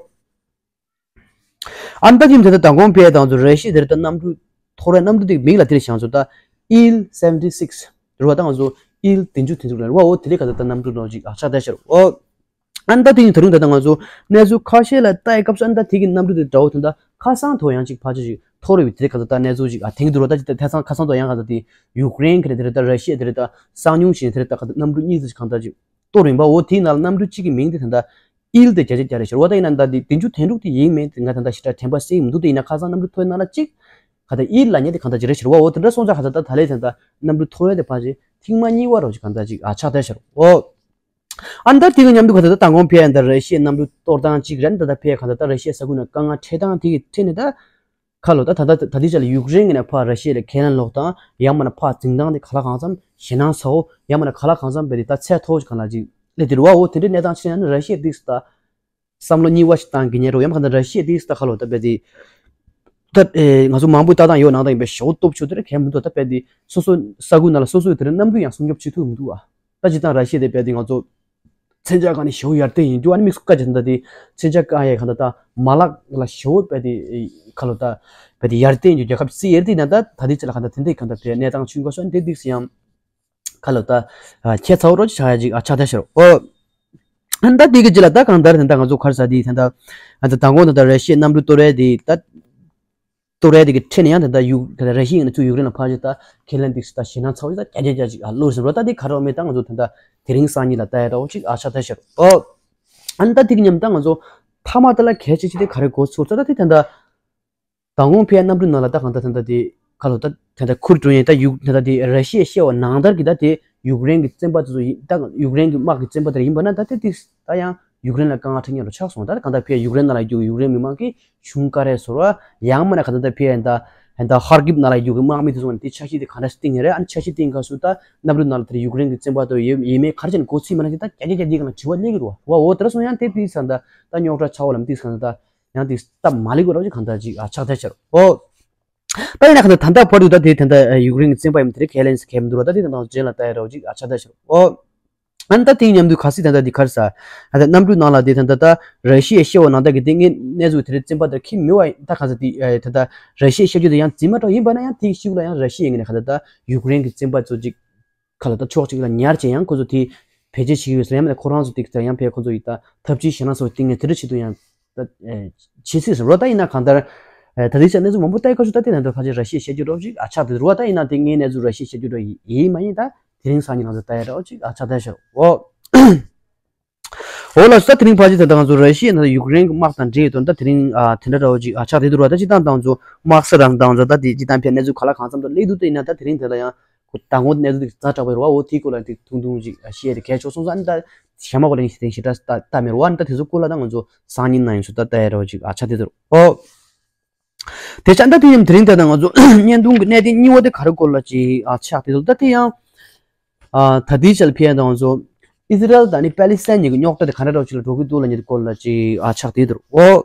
ཨ་ནི་ད་དེ་དེ་ད་མདང་དགོང་ཕལ་ད་ང་ཚོ་ར་ཤི་ཡ་དེ་རེད་ད་གནམ་གྲུ་ཐོར་བའི་གནམ་གྲུ་དེ་མིང་ལ་དེ་རེད་བཞག་ཚོ་ད་ཨིལ་སེ་ཝེན་ཊི་སིགས་རེད་བ། ད་ང་ཚོ་ཨིལ་བདུན་ཅུ་དོན་གཅིག་རེད་བ། འོ་དེ་རིགས་ག་ད་ལྟ་གནམ་གྲུ་འདྲ་བོ་ཅིག་ཨ་ཆགས་བསྡད་ཤག་རོ། ཨོ། ཨ་ནི་ད་དེ་ཡིན་ད་རུང་ད་ལྟ་ང་ཚོ་གནས་ཚུལ་ཁ་ཤས་ལ་ལྟ་ཡི་སྐབས་སུ་ཨ་ནི་ད་དེ་གི་གནམ་གྲུ་དེ་འདྲ་བོ་དེ་འདྲ་ཁ་སང་ཐོག་ཡང་ཅིག་ཕལ་ཆེར་ཅིག་ཐོར་ཡོད་དེ་ག་ད་ལྟ་གནས་ཚུལ་ཅིག་ཨ་དེང་དུ་རོ་ད་ཅིག་ད་ཐེ་ཚང་ཁ་སང་ཐོག་ཡང་ག་ད་དེ་ཡུཀ་རེན་གི་རེད་དེ་རེད་ད་ར་ཤི་ཡ་དེ་རེད་ད་གསང་མྱུལ་ཞིག་དེ་རེད་ད་ག་ད་གནམ་གྲུ་གཉིས་ཙམ་ཅིག་གང་ད་ཅིག་གཏོར་ཡིན་པ། འོ་དེའི་ནང་ལ་གནམ་གྲུ་གཅིག་གི་མིང་དེ་ད་ལྟ་ཨིལ་དེ་བརྒྱ་ཆ་བརྒྱ་རེད་ཤག་རོ། ད་ཡིན་ན་ད་དེ་བདུན་ཅུ་དོན་དྲུག་དེ་ཡིན་མིན་དེ་ང་ད་ལྟ་ཞེ་དྲག་དྲན་པ་གསལ་གྱི་མི་འདུག་དེ་ཡིན་ན་ཁ་སང་གནམ་གྲུ་ཐོར་ནང་ལ་གཅིག་ག་ད་ཨིལ་ལབ་མཁན་དེ་གང་ད་ཅིག་རེད་ཤག་རོ། འོ་དེ་འདྲ་སོང་ཙང་ག་ད་ད་ད་ལས་དེ་ད་གནམ་གྲུ་ཐོར་བའི་དེ་ཕལ་ཆེར་ཐེངས་མ་གཉིས་པ་རོ་ཅིག་གང་ད་ཅིག་ཨ་ཆགས་བསྡད་ཤག་རོ། ཨ་ནི་ད་དེ་གི་མཉམ་དུ་ག་ད་ད་མདང་དགོང་ཕལ་ཡང་ད་ར་ཤི་ཡའི་གནམ་གྲུ་གཏོར་སྟངས་གཅིག་རེད། ད་ད་ཕལ་གང་ད་ད་ར་ཤི་ཡའི་ས་ཁུལ་ནང་དཀའ་ངལ་འཕྲད་སྟངས་དེ་གི་འཕྲད་ནས་ད་ཁ་ལོ་ད་ད་ད་ད་དེ་ཆ་ལ་ཡུཀ་རེན་གི་ནས་ཕར་ར་ཤི་ཡ་ལ་ཁས་ལེན་ལོག་དང་ཡང་མིན་ན་ཕར་འཛིན་སྟངས་དེ་ག་ལ་གང་འཚམ་ཞེད་སྣང་ཚ་བོ་ཡང་མིན་ན་ག་ལ་གང་འཚམ་བས་དེ་ད་ཚད་མཐོ་བོ་ཞིག་གང་ལ་ཅིག་སླེབས་དེ་རུ་བ། འོ་དེ་འདྲའི་གནས་སྟངས་ཆེ་ན་ནི་ར་ཤི་ཡ་འདི་ད་བསམ་བློ་གཉིས་པ་ཞིག་བཏང་གི་ཉེ་རུ་ཡང་མིན་ན་ར་ཤི་ཡ་འདི་ད་ཁ་ལོ་ད་བས་དེ་ད་ཨེ་ང་ཚོ་མང་པོའི་ལྟ་སྟངས་ཡོད་ནང་ད་ཡིན་པའི་ཞོ་སྟོབས་ཆུ་དེ་ར་གས་མི་འདུག་ད་བས་དེ་སོ་སོ་ས་ཁུལ་ནང་ལ་སོ་སོའི་དེ་ར་གནམ་གྲུ་ཡང་སྲུང་སྐྱོབ་བྱེད་ཐུབ་མི་འདུག་བ། ད་སྤྱིར་བཏང་ར་ཤི་ཡ་དེ་བས་དེ་ང་ཚོ། མཚོན་ཆ་གང་ནས་ཞེ་པོ་ཡར་བསྟན་ཡིན་རྒྱུ། ཨ་ནི་དམིགས་སུ་བཀར་གྱི་ད་ལྟ་དེ་མཚོན་ཆ་བཀང་ཡས་གང་ལྟར་ད་མ་ལག་ལ་ཞེ་པོ་དཔེ་དེ་ཁ་ལོ་ད་དཔེ་དེ་ཡར་བསྟན་ཡིན་རྒྱུ། རྒྱལ་ཁབ་སུ་ཡིན་རུང་ད་ད་ལྟའི་ཆ་ལ་གང་ལྟར་དེ་འདྲའི་གང་ལྟར་དེ་གནས་སྟངས་བྱུང་ག་སོང་། དེ་དམིགས་སུ་ཡང་ཁ་ལོ་ད་ཁྱད་མཚར་པོ་རོ་ཆགས་ཡ་ཅིག་ཨ་ཆགས་བསྡད་ཤག་རོ། ཨོ། ཨ་ནི་ད་དེ་གི་རྗེས་ལ་ད་གང་ལྟར་དེ་འདྲ་ང་ཚོ་ག་རེ་ཟེར་དེ་དེ་འདྲ་ཨ་ད་མདང་དགོང་དེ་འདྲ་ར་ཤི་ཡའི་གནམ་གྲུ་གཏོར་ཡས་དེ་ད། གཏོར་ཡས་དེ་གི་ཁྲིད་ནས་ཡང་དེ་འདྲ་ཡུ་དེ་འདྲ་ར་ཤི་ཡའི་ནས་ཚུར་ཡུཀ་རེན་ལ་ཕར་ཞིག་ད་ཁས་ལེན་དེ་ད་ཞེད་སྣང་ཚ་པོ་ཞིག་ད་རྒྱ་རྒྱ་རྒྱ་ཞིག་ཨ་བློ་ཟིན་རོ། ད་དེ་ག་རེ་མེད་ད་ང་ཚོ་དེ་འདྲ་དེ་རིང་སང་ཉིན་ལ་ལྟ་ཡ་འདྲ་བོ་ཅིག་ཨ་ཆགས་བསྡད་ཤག་རོ། ཨོ། ཨ་ནི་ད་དེ་གི་མཉམ་ད་ང་ཚོ་མཐའ་མ་དེ་ལ་གལ་ཆེ་ཆེ་དེ་ག་རེ་གོ་ཚུགས་ད་ད་དེ་དེ་འདྲ། མདང་དགོང་ཕར་གནམ་གྲུ་ནང་ལ་ད་གང་ལྟར་དེ་འདྲ་དེ་ཁ་ལོ་ད་དེ་འདྲ་ཁུར་འགྲོ་ཡས་ད་ཡུ་དེ་འདྲ་དེ་ར་ཤི་ཡས་བཤད་པ་ནང་ལྟར་གྱི་ད་དེ་ཡུཀ་རེན་གྱི་བཙོན་པ་དེ་ཚོ་ཡིན་ད་ཡུཀ་རེན་གྱི་དམག་གི་བཙོན་པ་དེ་ཡིན་པ་ན་ད་དེ་དེ་ད་ཡང་ཡུཀ་རེན་ལ་དཀའ་ངལ་འཕྲད་མཁན་རུ་ཆགས་སོང་། ད་གང་ལྟར་ཕར་ཡུཀ་རེན་ནང་ལ་རྒྱུག་ཡུཀ་རེན་མི་མང་གིས་གཞུང་བཀའ་རེ་ཟོར་བ་ཡང་མིན་ན་གང་ལྟར་ཕར་ཡིན་ད་ཡིན་ད་ཧར་ཀིབ་ནང་ལ་རྒྱུག་གི་དམག་མི་དེ་ཚོ་ནི་དེ་འཆར་གཞི་དེ་ག་འདྲ་སྟེང་ནས་རེད། ཨ་ནི་འཆར་གཞི་སྟེང་ག་སུ་ད་གནམ་གྲུ་ནང་ལ་དེར་ཡུཀ་རེན་གྱི་བཙོན་པ་དེ་ཡོད་ཡིན་མིན་ག་རེ་བྱས་ནས་གོ་ཚུལ་མ་ན་དེ་ད་རྒྱ་རྒྱ་རྒྱ་གང་དྲི་བ་སླེབས་ཀྱི་རུ་བ་འོ་དེ་འདྲ་སོང་ཡང་དེ་དེ་ས་ད་ད་རྙོག་དྲ་ཆགས་པ་ལ་དེ་ས་ད། ཡང་དེ་སྟབས་མ་ལེགས་པ་རོ་ཅིག་གང་ལྟར་ཅིག་ཨ་ཆགས་བསྡད་ཤག་རོ། ཨོ། ད་ཡིན་ན་གང་ལྟར་ད་ལྟ་བར་དུ་ད་དེ་དེ་འདྲ་ཡུཀ་རེན་གྱི་བཙོན་པ་ཡིན་དེ་ཁས་ལེན་ཁས་མི་འདུག་རོ། ད་དེ་དང་རྗེས་ལ་ལྟ་ཡ་རོ་ཅིག་ཨ་ཆགས་བསྡད་ཤག་རོ། ཨོ། ཨ་ནི་ད་དེའི་མཉམ་དུ་ག་སྲིད་ད་ལྟ་དེ་ག་རེ་ཟ། ཨ་ད་གནམ་གྲུ་ནང་ལ་དེ་ད་ལྟ་ད་ར་ཤི་ཡའི་བཤད་པ་ནང་ལྟར་གྱི་དེ་ངས་གནས་ཚུལ་དེ་རིང་བཙོན་པ་དེར་ཁྱིམ་མི་བ་ད་ག་ས་དེ་ད་ལྟ་ར་ཤི་ཡའི་བཤད་རྒྱུ་དེ་ཡང་རྫུན་མ་འདྲ་ཡིན་པ་ན་ཡང་དེའི་ཤུགས་ལ་ཡང་ར་ཤི་ཡའི་ངོས་ནས་ག་ད་ལྟ་ཡུཀ་རེན་གྱི་བཙོན་པ་ཚོ་ཅིག་ཁ་ལ་ད་ཕྱོགས་གཅིག་ལ་ཉར་བྱས་ཡང་ཁོ་ཚོ་དེ་བེད་སྤྱོད་བྱེད་ཀྱི་ཡོད་ཟེར། ཡང་མིན་ན་ཁོ་རང་ཚོ་དེ་ཡང་ཕར་ཁོ་ཚོ་ཡི་ད་ཐབས་ཇུས་གཞན་སྣ་ཚོགས་སྟེང་ནས་དེ་འདྲ་བྱེད་དུ་ཡང་ད་བྱེད་སྲིད་ཟེར་རོ། ད་ཡིན་ན་གང་ལྟར་ད་དེ་ཚོ་གནས་ཚུལ་མང་པོ་ལྟ་ཡི་ཁ་ཤས་ད་དེ་ན་ད་ཕལ་ཆེར་ར་ཤི་ཡའི་བཤད་རྒྱུ་འདྲ་བོ་ཅིག་ཨ་ཆགས་བསྡད་རོ། ད་ཡིན་ན་དེ་ངའི་གནས་ཚུལ་ར་ཤི་ཡའི་བཤད་རྒྱུ་འདྲ་ཡིན་མ་ཡིན་ད་དེ་རིང་སང་ཉིན་ང་ཚོ་ལྟ་ཡ་འདྲ་བོ་ཅིག་ཨ་ཆགས་བསྡད་ཤག་འོ། འོ་ལགས་སོ། ད་དེ་རིང་ཕལ་ཆེར་ད་ལྟ་ང་ཚོ་ར་ཤི་ཡ་ནང་ཡུཀ་རེན་གྱི་དམག་དང་འབྲེལ་ཡོད་དོན་དག་དེ་རིང་ཨ་དེ་འདྲ་འདྲ་བོ་ཅིག་ཨ་ཆགས་བསྡད་འདུག་རོ། ད་སྤྱིར་བཏང་ད་ང་ཚོ་དམག་ས་རང་ད་ང་ཚོ་ད་དེ་སྤྱིར་བཏང་ཕར་གནས་ཚུལ་ག་ལ་གང་འཚམ་འདྲ་སླེབས་འདུག་ད་ཡིན་ན་ད་དེ་རིང་དེ་ལ་ཡང་ཁོ་མདང་དགོང་གནས་ཚུལ་དེ་ཛ་དྲག་པོ་རེད་བ། འོ་དེའི་སྐོར་ལ་དེ་ཐུང་ཐུང་ཅིག་བཤད་དེ་གལ་ཆེ་སོང་ཙང་ཨ་ནི་ད་གཞན་མ་སྐོར་ལ་ངས་ཞེ་དྲག་ཞེ་དྲག་ལྟ་ལྟ་མེད་རེད་བ། ཨ་ནི་ད་དེ་ཚོ་སྐོར་ལ་ད་ང་ཚོ་སང་ཉིན་ནང་ཡིན་ཚོ་ད་ལྟ་ཡ་རེད་བ་ཅིག་ཨ་ཆགས་བསྡད་འདུག་རོ། འོ། དེ་ཆ་ད་དེ་ཡིན་དེ་རིང་ད་ལྟ་ང་ཚོ་བརྙན་ཐུང་གི་གནད་དོན་གཉིས་པ་དེ་ག་རེ་སྐོར་ལ་ཅིག་ཨ་ཆགས་བསྡད་འདུག་ད་དེ་ཡང་ཨ་ད་ལྟའི་ཆར་ཕར་ད་ང་ཚོ་ཨི་ཟི་རལ་དང་ནི་པ་ལི་སི་ཐན་གཉིས་ཀྱི་རྙོག་དྲ་དེ་ག་འདྲ་འདྲ་བོ་ཅིག་ལ་འགྲོ་གི་འདུག་ལབ་མཁན་དེ་སྐོར་ལ་ཅིག་ཨ་ཆགས་བསྡད་འདུག་རོ། འོ།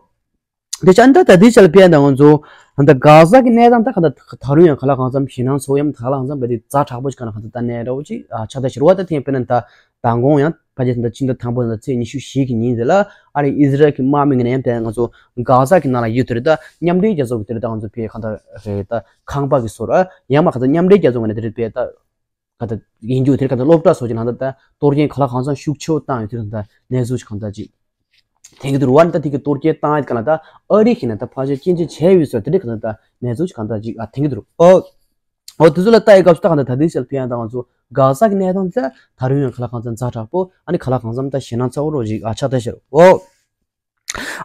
དེ་ཆ་ད་ད་ལྟའི་ཆར་ཕར་ད་ང་ཚོ་ད་གྷ་ཟ་གི་གནས་སྟངས་ད་ག་ད་ད་རུང་ཡང་ག་ལ་གང་འཚམ་ཞེད་སྣང་ཚོར་ཡང་ག་ལ་གང་འཚམ་བས་དེ་ཛ་དྲག་པོ་ཅིག་ག་ན་གང་ད་ད་གནས་འདྲ་བོ་ཅིག་ཨ་ཆགས་བསྡད་ཤག་རོ། ད་དེ་ཡང་དཔེར་ན་ད་མདང་དགོང་ཡང་ཕལ་ཆེར་ད་ཟླ་དང་པོ་དང་ཚེས་ཉི་ཤུ་བཞི་གི་ཉིན་དེ་ལ་ཨ་རི་ཨི་ཟི་རལ་གྱི་དམག་མི་ངོས་ནས་ཡང་དེ་ང་ཚོ་གྷ་ཟ་གི་ནང་ལ་ཡོད་དེ་རེད། ད་མཉམ་འབྲེལ་རྒྱལ་ཚོགས་ཀྱི་དེ་རེད། ད་ང་ཚོ་ཕར་གང་ལྟར་རེད། ད་ཁང་པ་གི་བཟོ་ར་ཡང་མ་གང་ལྟར་མཉམ་འབྲེལ་རྒྱལ་ཚོགས་ངོས་ནས་དེ་རེད་ཕར་ད་གང་ལྟར་ཡིན་རྒྱུ་དེ་རེད། གང་ལྟར་སློབ་གྲྭ་སོགས་ཀྱི་ནང་ད་ད་གཏོར་སྐྱོན་ག་ལ་གང་འཚམ་ཤུགས་ཆེ་བོ་བཏང་ཡོད་དེ་རེད། ད་གནས་ཚུལ་ཞིག་གང་ལྟར་ཅིག་ཐོན་གྱི་འདུག་རེད་བ། ད་དེ་གི་གཏོར་སྐྱོན་བཏང་ཡོད་ག་ལ་ད་ཨ་རི་གིས་ནི་ད་ཕལ་ཆེར་སྐྱོན་བརྗོད་བྱས་ཡོད་ཟེར་དེ་འདྲའི་གང་ལྟར་ད་གནས་ཚུལ་ཞིག་གང་ལྟར་ཅིག་ཨ་ཐོན་གྱི་འདུག་རེད། ཨོ། འོ་དེ་ཚོ་ལ་ལྟ་ཡི་སྐབས་སུ་ད་གང་ལྟར་ད་ལྟའི་ཆར་ཕར་ཡང་ད་ང་ཚོ་གྷ་ཟ་གི་གནས་སྟངས་དེ་ད་རུང་ཡང་ག་ལ་གང་འཚམ་ཛ་དྲག་པོ་ཨ་ནི་ག་ལ་གང་འཚམ་ད་ཞེད་སྣང་ཚ་པོ་རོ་ཞིག་ཨ་ཆགས་བསྡད་ཤག་རོ།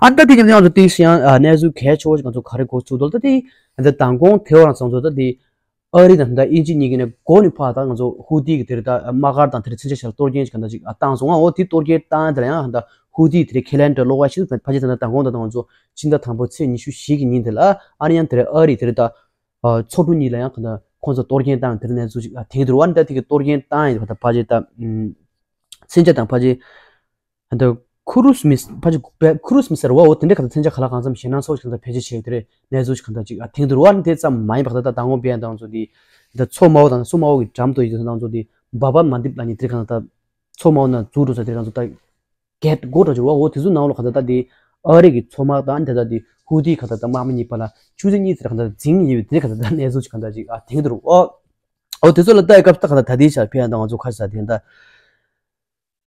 ཨ་ད་དེ་ཀྱང་ང་ཚོ་དེ་ཡང་ཨ་གནས་ཚུལ་གལ་ཆེ་བོ་ཞིག་ང་ཚོ་ག་རེ་གོ་ཚུགས་འདུག་ད་དེ་ད་མདང་དགོང་དེ་བར་ང་ཚོ་ད་དེ་ཨ་རི་དང་ད་དབྱིན་ཇི་གཉིས་ཀྱིས་ནས་འགོ་ནས་ཕར་ད་ང་ཚོ་ཧུ་ཐི་གི་དེར་ད་དམག་སྒར་དང་དེར་མཚོན་ཆ་ཞིག་ལ་གཏོར་སྐྱོན་ཞིག་གང་ལྟར་ཅིག་ཨ་བཏང་སོང་། ཨ་འོ་དེ་གཏོར་སྐྱོན་བཏང་ཡ་དེ་ལ་ཡང་ད་ཧུ་ཐི་དེ་རེད་ཁས་ལེན་འདྲ་ལོག་པ་ཞིག་ཕལ་ཆེར་ད་ད་མདང་དགོང་ད་ད་ང་ཚོ་ཕྱི་ཟླ་དང་པོ་ཚེས་ཉི་ཤུ་བཞི་གི་ཉིན་དེ་ལ་ཨ་ནི་ཡང་དེར་ཨ་རི་དེར་ད་ཨ་ཚོགས་དྲུང་གཉིས་ལ་ཡང་གང་ལྟར་ཁོང་ཚོ་གཏོར་སྐྱོན་བཏང་དེར་གནས་ཚུལ་ཞིག་ཨ་ཐོན་གྱི་འདུག་རེད་བ། ཨ་ནི་ད་དེ་གི་གཏོར་སྐྱོན་བཏང་ཡ་དེ་ཕར་ད་ཕལ་ཆེར་ད་ཨམ་མཚོན་ཆ་དང་ཕལ་ཆེར་ད་ཁུ་རུ་སི་མི་ཕལ་ཆེར་ཁུ་རུ་སི་མི་སེར་བ་འོ་དེ་འདྲའི་གང་ལྟར་མཚོན་ཆ་ག་ལ་གང་འཚམ་ཞེད་སྣང་ཚ་པོ་ཞིག་ད་བེད་སྤྱོད་བྱས་དེ་རེད། གནས་ཚུལ་ཞིག་གང་ལྟར་ཅིག་ཨ་ཐོན་གྱི་འདུག་རེད་བ། ཨ་ནི་དེ་ཙམ་མ་ཡིན་པར་ད་ད་མདང་དགོང་ཕར་ཡང་ད་ང་ཚོ་དེ་ད་མཚོ་དམར་པོ་དང་མཚོ་དམར་པོ་གི་འགྲམ་དུ་ཡོད་དུས་ད་ང་ཚོ་དེ་བྷ་བྷ་མན་དིབ་ལབ་མཁན་དེར་གང་ལྟར་མཚོ་དམར་པོ་ནང་འཛུལ་འགྲོ་ས་དེར་ང་ཚོ་ད་གེ་ཊི་སྒོ་འདྲ་ཅིག་རེད་བ། འོ་དེ་ཚོའི་ནང་ལོགས་གང་ལྟར་ད་དེ་ཨ་རི་གི་མཚོ་དམག་དང་ཨ་ནི་ད་ད་དེ་ཧུ་ཐི་གང་ལྟར་ད་དམག་མི་གཉིས་བར་ལ་ཆུ་ཚོད་གཉིས་ཙམ་གང་ལྟར་འཛིང་ཡོད་དེ་གང་ལྟར་ད་གནས་ཚུལ་ཞིག་གང་ལྟར་ཅིག་ཨ་ཐོན་གྱི་འདུག་རེད་བ། འོ་དེ་ཚོ་ལ་ལྟ་ཡི་སྐབས་སུ་ད་གང་ལྟར་ད་ལྟའི་ཆར་ཕར་ཡང་ད་ང་ཚོ་ག་རེ་ཟེར་དེ་ད་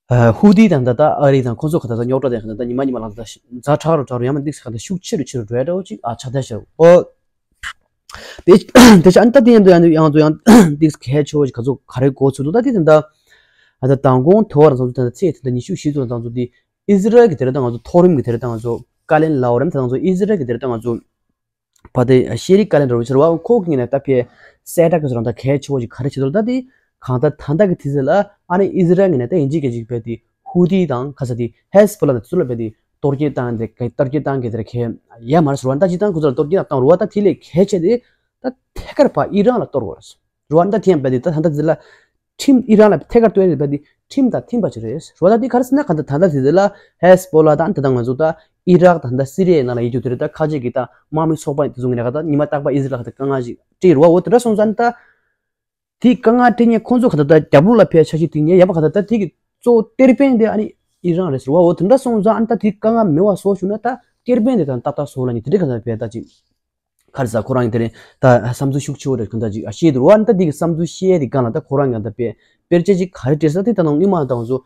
ཨ་ཧུ་ཐི་དང་ད་ལྟ་ཨ་རི་དང་ཁོང་ཚོ་ག་ད་ད་རྙོག་དྲ་དེ་ག་ད་ད་ཉི་མ་ཉི་མ་ལ་ད་ཛ་དྲག་རུ་དྲག་རུ་ཡང་མ་འདུག་ས་ག་ད་ཤུགས་ཆེ་རུ་ཆེ་རུ་འགྲོ་ཡ་འདྲ་བོ་ཅིག་ཨ་ཆགས་བསྡད་ཤག་འོ། དེ་དེ་ཆ་ཨ་ནི་ད་དེ་ཡང་ད་ཡང་ཡང་ཚོ་ཡང་འདུག་གལ་ཆེ་བོ་ཞིག་ག་ཚོ་ག་རེ་གོ་ཚུལ་འདུག་ད་དེ་ད་ད་ཨ་ད་མདང་དགོང་དེ་བར་ཚོ་ད་ཚེས་དེ་ད་ཉི་ཤུ་བཞི་ཚོ་ད་ཚོ་དེ་ཨི་ཟི་རལ་གི་དེ་རེད། ད་ང་ཚོ་མཐོ་རིམ་གི་དེ་རེད། ད་ང་ཚོ་བཀའ་བློན་ལའོ་རེམ་ད་ང་ཚོ་ཨི་ཟི་རལ་གི་དེ་རེད། ད་ང་ཚོ་བ་དེ་ཤེ་རི་བཀའ་བློན་འདྲ་བོ་ཞིག་རེད་བ། ཁོ་གི་ངོས་ནས་ད་ཕར་གསལ་བསྒྲགས་ཀྱི་བཟོ་འདྲ་གལ་ཆེ་བོ་ཞིག་ག་རེ་བྱེད་འདུག་ད་དེ་གང་ལྟར་ད་ལྟ་གི་དུས་ཚོད་ལ་ཨ་ནི་ཨི་ཟི་རལ་ངོས་ནས་ད་ཡིན་གཅིག་མིན་གཅིག་བས་དེ་ཧུ་ཐི་དང་ཁ་ས་དེ་ཧེ་ཟི་བྷོ་ལ་དང་ཚུར་ལ་བས་དེ་གཏོར་སྐྱོན་བཏང་དེ་གཏོར་སྐྱོན་བཏང་གི་དེ་རེད་ཁེ་ཡ་མ་རེད་ཟེར་བ། ད་སྤྱིར་བཏང་ཁོ་ཚོ་ལ་གཏོར་སྐྱོན་བཏང་རུ་བ། ད་དེ་ལས་གལ་ཆེ་དེ་ད་ཐད་ཀར་ཕར་ཨི་རན་ལ་གཏོར་དགོས་རེད་རུ་བ། ད་དེ་ཡང་བས་དེ་ད་ད་ལྟ་དེ་ལ་ཁྲིམས་ཨི་རན་ལ་ཐད་ཀར་གཏོར་ཡ་རེད་པ། འདི་ཁྲིམས་དང་མཐུན་པ་ཅིག་རེད་ཟེར་བ། ད་འདི་ག་རེ་ཟེར་ན་གང་ལྟར་ད་ལྟ་དེ་ཚོ་ལ་ཧེ་ཟི་བྷོ་ལ་དང་དེ་དང་ང་ཚོ་ད་ཨི་རག་དང་ད་སི་རི་ཡའི་ནང་ལ་ཡོད་རྒྱུ་དེ་རེད། ད་ཁ་ཆེ་གི་ད་དམག་མི་ཚོགས་པ་དེ་ཚོ་ངོས་ནས་ག་ད་ཉི་མ་རྟག་པར་ཨི་ཟི་རལ་ལ་ག་ད་དཀའ་ངལ་ཞིག་སྤྲད་རེད་བ། འོ་དེ་འདྲ་སོང་ཙང་ད་དེ་དཀའ་ངལ་སྤྲད་མཁན་ཁོང་ཚོ་ག་ད་ད་རྒྱབ་ལོགས་ལ་ཕར་འཆར་གཞི་བཏིང་མཁན་ཡ་མ་ག་ད་ད་དེ་གི་གཙོ་བོ་གཏེར་དཔོན་དེ་ཨ་ནི་ ཨི་རན་རེད་ཟེར་བ། འོ་དེ་འདྲ་སོང་ཙང་ཨ་ནི་ད་དེ་དཀའ་ངལ་མེད་པ་བཟོ་བཅུག་ན་ད་ཀེར་བན་དེ་དང་ཏག་ཏག་བཟོ་ལ་ནི་དེ་འདྲ་ག་ད་བས་ད་ཅིག་ག་རེ་ཟ་ཁོ་རང་གི་དེ་རིང་ད་བསམ་ཚུལ་ཤུགས་ཆེ་བོ་རེད་གང་ད་ཅིག་ཨ་བཤད་འདུག་བ། ཨ་ནི་ད་དེ་གི་བསམ་ཚུལ་བཤད་དེ་གང་ལ་ད་ཁོ་རང་གི་ད་བས་དཔེར་བརྗོད་ཅིག་ག་རེ་སྤྲད་ས་དེ་ད་ནང་སྔོན་མ་དང་ཚོ་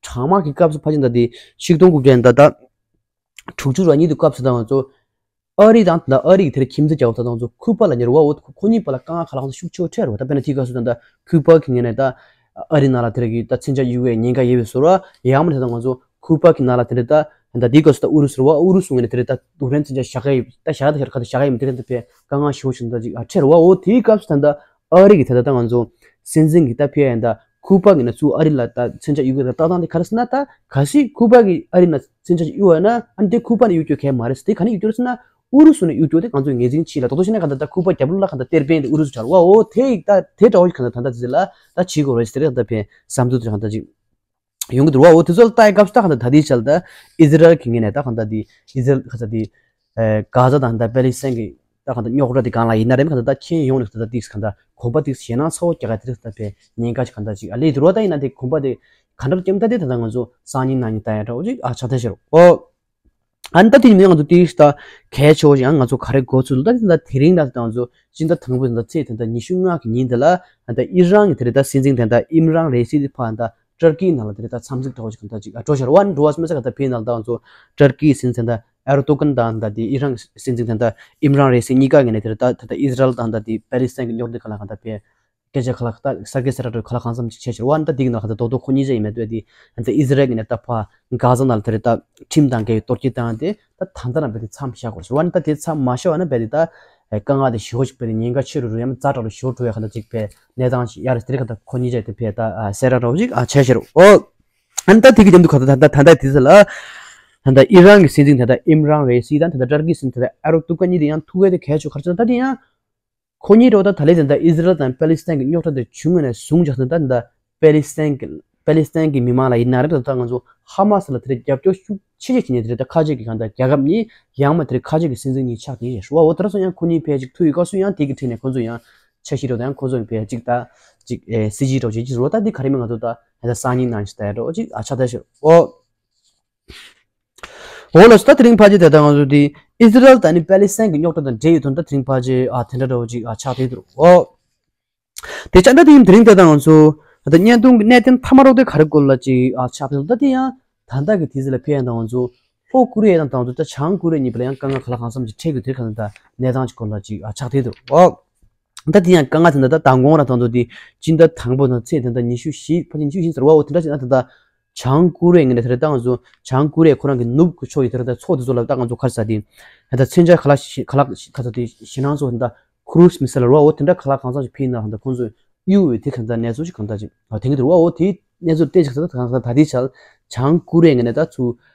གྲང་དམག་གི་སྐབས་སུ་ཕལ་ཆེར་ད་དེ་ཆིག་སྟོང་དགུ་བརྒྱ་ད་ད་དྲུག་ཅུ་ར་གཉིས་དུ་སྐབས་སུ་དང་ཚོ་ཨ་རི་དང་ད་ཨ་རི་གི་དེར་ཁྱིམ་མཚེས་རྒྱལ་ཁབ་ད་དང་ཚོ་ཁུ་པ་ལ་ཉེ་བ་འོ་ཁོ་གཉིས་བར་ལ་དཀའ་ངལ་ག་ལ་གང་ཤུགས་ཆེ་བོ་འཕྲད་རོ། ད་དཔེར་ན་དེའི་སྐབས་སུ་ད་ད་ཁུ་པ་གི་ངོས་ནས་ད་ཨ་རི་ནང་ལ་དེར་གི་ད་མཚོན་ཆ་གཡུག་གི་ཉེན་ཁ་ཡོད་པའི་བཟོ་ར་ཡང་མ་རེད། ད་ང་ཚོ་ཁུ་པ་གི་ནང་ལ་དེ་འདྲ་ད་ད་དེའི་སྐབས་སུ་ད་ཨུ་རུ་སུ་རེད་བ། ཨུ་རུ་སུ་ངོས་ནས་དེ་འདྲ་ད་ཡུཀ་རེན་མཚོན་ཆ་བཞག་གི་ཡོད་ད་བཞག་ད་བཞག་ག་ད་བཞག་གི་ཡོད་མི་དེ་འདྲ་ད་དཔེ་དཀའ་ངལ་ཞེ་པོ་ཞིག་ད་ཅིག་ཨ་འཕྲད་རོ་བ། འོ་དེའི་སྐབས་སུ་ད་ད་ཨ་རི་གི་དེ་ད་ད་ང་ཚོ་སྲིད་འཛིན་གི་ད་ཕེ་ཡན་ད་ཁུ་པ་གི་ནས་ཚུར་ཨ་རི་ལ་ད་མཚོན་ཆ་གཡུག་གི་ད་ལྟ་སྟངས་དེ་ག་རེ་ཟེར་ན། ད་གལ་སྲིད་ཁུ་པ་གི་ཨ་རི་ན་མཚོན་ཆ་གཡུག་བ་ན་ཨ་ནི་དེ་ཁུ་པ་ནས་གཡུག་རྒྱུ་གལ་མ་རེད་ཟེར། དེ་ག་ནས་གཡུག་རྒྱུ་རེད་ཟེར་ན་ཨུ་རུ་སུ་ནས་གཡུག་རྒྱུ་དེ་ང་ཚོས་ངེས་འཛིན་བྱེད་ལ། ད་དོ་ཞིག་ན་ག་ད་ད་ཁུ་པ་རྒྱབ་ལོགས་ལ་ག་ད་གཏེར་དཔོན་དེ་ཨུ་རུ་སུ་ཆགས་རེད་བ། འོ་དེ་ད་དེ་འདྲ་བོ་ཞིག་ག་ད་ད་ད་དེ་ལ་ད་བྱེད་དགོས་རེད་ཟེར་ད་ད་ཕེ་བསམ་ཚུལ་དེ་ག་ད་ཅིག་ཡོང་གི་འདུག་བ། འོ་དེ་ཚོ་ལ་ལྟ་ཡི་སྐབས་སུ་ད་ག་ད་ད་དེའི་ཆ་ལ་ད་ཨི་ཟི་རལ་གི་ངོས་ནས་ད་ག་ད་དེ་ཨི་ཟི་རལ་ག་ད་དེ་ཨེ་གྷ་ཛ་དང་ད་པེ་ལི་སི་ཐན་གྱི་ད་གང་ལྟར་རྙོག་དྲ་དེ་སྒང་ལ་ཡིན་ན་རེད། གང་ལྟར་ད་ཁྱེད་ཡོང་ནས་ད་ལྟ་དེ་གང་ལྟར་གོམ་པ་དེ་ཞེད་སྣང་ཚ་བོ་རྒྱག་ག་དེ་ད་དཔེ་ཉེན་ཁ་ཅིག་གང་ལྟར་ཅིག་ཨ་ལས་དུ་རོ། ད་ཡིན་ན་དེ་གོམ་པ་དེ་ག་འདྲ་སྐྱེམ་ད་དེ་ད་ལྟ་ང་ཚོ་སང་ཉིན་གནངས་ཉིན་ད་ཡ་འདྲ་བོ་ཅིག་ཨ་ཆགས་ཐལ་ཤེར་རོ། ཨོ་ཨ་ནི་ད་དེ་ནི་མི་ང་ཚོ་དེ་ད་གལ་ཆེ་བོ་ཅིག་ཨ་ང་ཚོ་ག་རེ་འགོ་ཚུགས་ད་དེ་ད་དེ་རིང་ད་ད་ང་ཚོ་སྤྱི་ཟླ་དང་པོའི་ད་ཚེས་དེ་ད་ཉི་ཤུ་ལྔ་གི་ཉིན་དེ་ལ་ད་ཨི་རན་གྱི་དེ་རེད་ད་སྲིད་འཛིན་དེ་ད་ཨིམ་རན་རེ་སི་དེ་ཕར་ད་ཏུར་ཀི་ནང་ལ་དེ་རེད་ད་འཚམས་གཟིགས་འདྲ་བོ་ཅིག་གང་ལྟར་ཅིག་ཨ་འགྲོ་ཤར་བ་འགྲོ་བ་སྨོན་ས་གང་ལྟར་ཕེ་ནང་ད་ང་ཚོ་ཏུར་ཀི་སྲིད་འཛིན་ད་ཨེར་ཏོ་གན་དང་ད་དེ་ཨི་རན་སྲིད་འཛིན་དེ་ད་ཨིམ་རན་རེ་སི་གཉིས་ཀ་གི་ནས་དེ་རེད་ད་ད་ད་ཨི་ཟི་རལ་དང་ད་དེ་པེ་ལི་སི་ཐན་གྱི་རྙོག་དྲ་གང་ལ་གང་ལྟར་ཕེ་སྐད་ཆ་ག་ལ་ད་གསར་སྐད་གསར་ར་ག་ལ་གང་འཚམ་ཅིག་བྱས་ཤར་བ་ད་དེ་གི་ནང་གང་ལྟར་རྡོག་རྡོག་ཁོ་གཉིས་ཆ་ཡིན་མེད་དེ་དེ་ད་ཨི་ཟི་རལ་གི་ནས་ད་ཕ་གྷ་ཛ་ནང་ལ་དེ་རེད་ད་ཁྲིམས་དང་འགལ་བའི་གཏོར་སྐྱོན་བཏང་དེ་ད་ད་ལྟ་ན་བས་དེ་མཚམས་བཞག་དགོས་ཟེར་བ་ནི་ད་དེ་མཚམས་མ་བཞག་པ་ན་བས་དེ་ད་དཀའ་ངལ་དེ་ཞེ་པོ་ཞིག་བས་དེ་ཉེན་ཁ་ཆེ་རུ་རུ་ཡང་ཛ་དྲག་རུ་ཞེ་པོ་འགྲོ་ཡ་ག་ད་ཅིག་བས་གནས་སྟངས་ཤིག་ཡ་རེད་དེ་རེད་ག་ད་ཁོ་གཉིས་ཆ་དེ་བས་ད་གསལ་ར་འདྲ་བོ་ཅིག་ཨ་བྱས་ཤར་ཨོ། ཨ་ནི་ད་དེ་གི་མཉམ་དུ་ག་ད་ད་ད་ད་དེ་ཚོ་ལ་ད་ད་ཨི་རན་གི་སྲིད་འཛིན་ད་ད་ཨིམ་རན་རེ་སི་དང་ད་ད་ཏུར་ཀི་སྲིད་འཛིན་ད་ད་ཨེར་ཏོ་གན་གཉིས་དེ་ཡང་ཐུག་ཡ་དེ་གལ་ཆེ་ག་རེ་ཟེར་ན་ད་དེ་ཡང་ཁོ་གཉིས་འགྲོ་ད་ད་ལས་དེ་ད་ཨི་ཟི་རལ་དང་པེ་ལི་སི་ཐན་གྱི་རྙོག་དྲ་དེ་བྱུང་ངས་ནས་བཟུང་བྱས་ད་ད་པེ་ལི་སི་ཐན་གྱི་པེ་ལི་སི་ཐན་གྱི་མི་མང་ལ་ཡིན་ན་རེད་ད་ད་ང་ཚོ་ཧ་མ་སི་ལ་དེ་རེད་རྒྱབ་སྐྱོར་ཤུགས་ཆེ་ཆེ་བྱས་ནས་དེ་རེད་ད་ཁ་ཆེ་གི་གང་ལྟར་རྒྱལ་ཁབ་གཉིས་ཡང་མ་དེ་རེད་ཁ་ཆེ་གི་སྲིད་འཛིན་གཉིས་ཆགས་དེ་ཡིན་ཤར་བ། འོ་དེ་ར་སོང་ཡང་ཁོ་གཉིས་ཕལ་ཅིག་ཐུག་ཡོད་སྐབས་སུ་ཡང་དེ་གི་འཕྲིན་ནས་ཁོ་ཚོ་ཡང་འཆར་གཞི་འགྲོ་ད་ཡང་ཁོ་ཚོ་ཡང་ཕལ་ཅིག་ད་ཅིག་ཨེ་སྲིད་ཇུས་འགྲོ་བྱེད་ཀྱི་རོ། ད་དེ་ག་རེ་མིན་ང་ཚོ་ད་ད་སང་ཉིན་གནངས་ཤིག་ད་ཡ་འགྲོ་ཅིག་ཨ་ཆགས་ད་ཤར་འོ། འོ་ལགས་སོ། ད་དེ་རིང་ཕལ་ཆེར་དེ་ལྟར་ང་ཚོ་དེ་ཨི་ཟི་རལ་དང་ནི་པེ་ལི་སི་ཐན་གྱི་རྙོག་དྲ་དང་འབྲེལ་ཡོད་དོན་ད་དེ་རིང་ཕལ་ཆེར་ཨ་དེ་འདྲ་འདྲ་བོ་ཅིག་ཨ་ཆགས་བསྡད་འདུག་འོ། དེ་ཆ་འདྲ་དེ་ཡིན་དེ་རིང་དེ་ལྟར་ང་ཚོ་ད་བརྙན་ཐུང་གི་གནད་དོན་མཐའ་མ་རོགས་དེ་ག་རེ་སྐོར་ལ་ཅིག་ཨ་ཆགས་བསྡད་འདུག་ད་དེ་ཡང་ད་ལྟ་གི་དུས་ཚོད་ལ་ཕེབས་ཡང་ད་ང་ཚོ་ལྷོ་ཀོ་རི་ཡ་དང་ད་ང་ཚོ་ད་བྱང་ཀོ་རི་ཡ་གཉིས་བར་ལ་ཡང་དཀའ་ངལ་ག་ལ་གང་འཚམ་ཅིག་འཕྲད་དགོས་དེ་ག་ད་གནས་སྟངས་ཅིག་སྐོར་ལ་ཅིག་ཨ་ཆགས་བསྡད་འདུག་འོ། ད་དེ་ཡང་དཀའ་ངལ་དེ་འདྲ་ད་མདང་དགོང་རང་དང་དུ་དེ་སྤྱི་ཟླ་དང་པོ་དང་ཚེས་དེ་འདྲ་ཉི་ཤུ་བཞི་ཕལ་ཆེར་ཉི་ཤུ་བཞི་ཟེར་བ་འོ་དེ་འདྲ་ཞིག་ན་ད་ལྟ་བྱང་ཀོ་རི་ཡའི་ངོས་ནས་དེ་འདྲ་ད་ང་ཚོ་བྱང་ཀོ་རི་ཡ་ཁོ་རང་གི་ནུབ་ཀྱི་ཕྱོགས་ཀྱི་དེ་འདྲ་ད་མཚོ་དེ་ཚོ་ལ་ད་ང་ཚོ་ག་རེ་ཟ་དེ་ད་ལྟ་མཚོན་ཆ་ག་ལ་ཤི་ག་ལ་ཤི་ག་ཚོད་དེ་ཞེད་སྣང་ཚོ་དེ་འདྲ་ཁུ་རུ་སི་མི་སི་ལ་རོ་འོ་དེ་འདྲ་ག་ལ་གང་ཚང་ཞིག་ཕིན་ན་ད་ལྟ་ཁོང་ཚོས་གཡུག་འོས་དེ་ག་ད་གནས་ཚུལ་ཞིག་གང་ད་ཅིག་ཨ་དེང་གི་དུ་རོ་འོ་དེ་གནས་ཚུལ་བལྟས་ཅིག་ད་ད་ད་དེ་ཆ་བྱང་ཀོ་རི་ཡའི་ངོས་ནས་ད་ཚུ་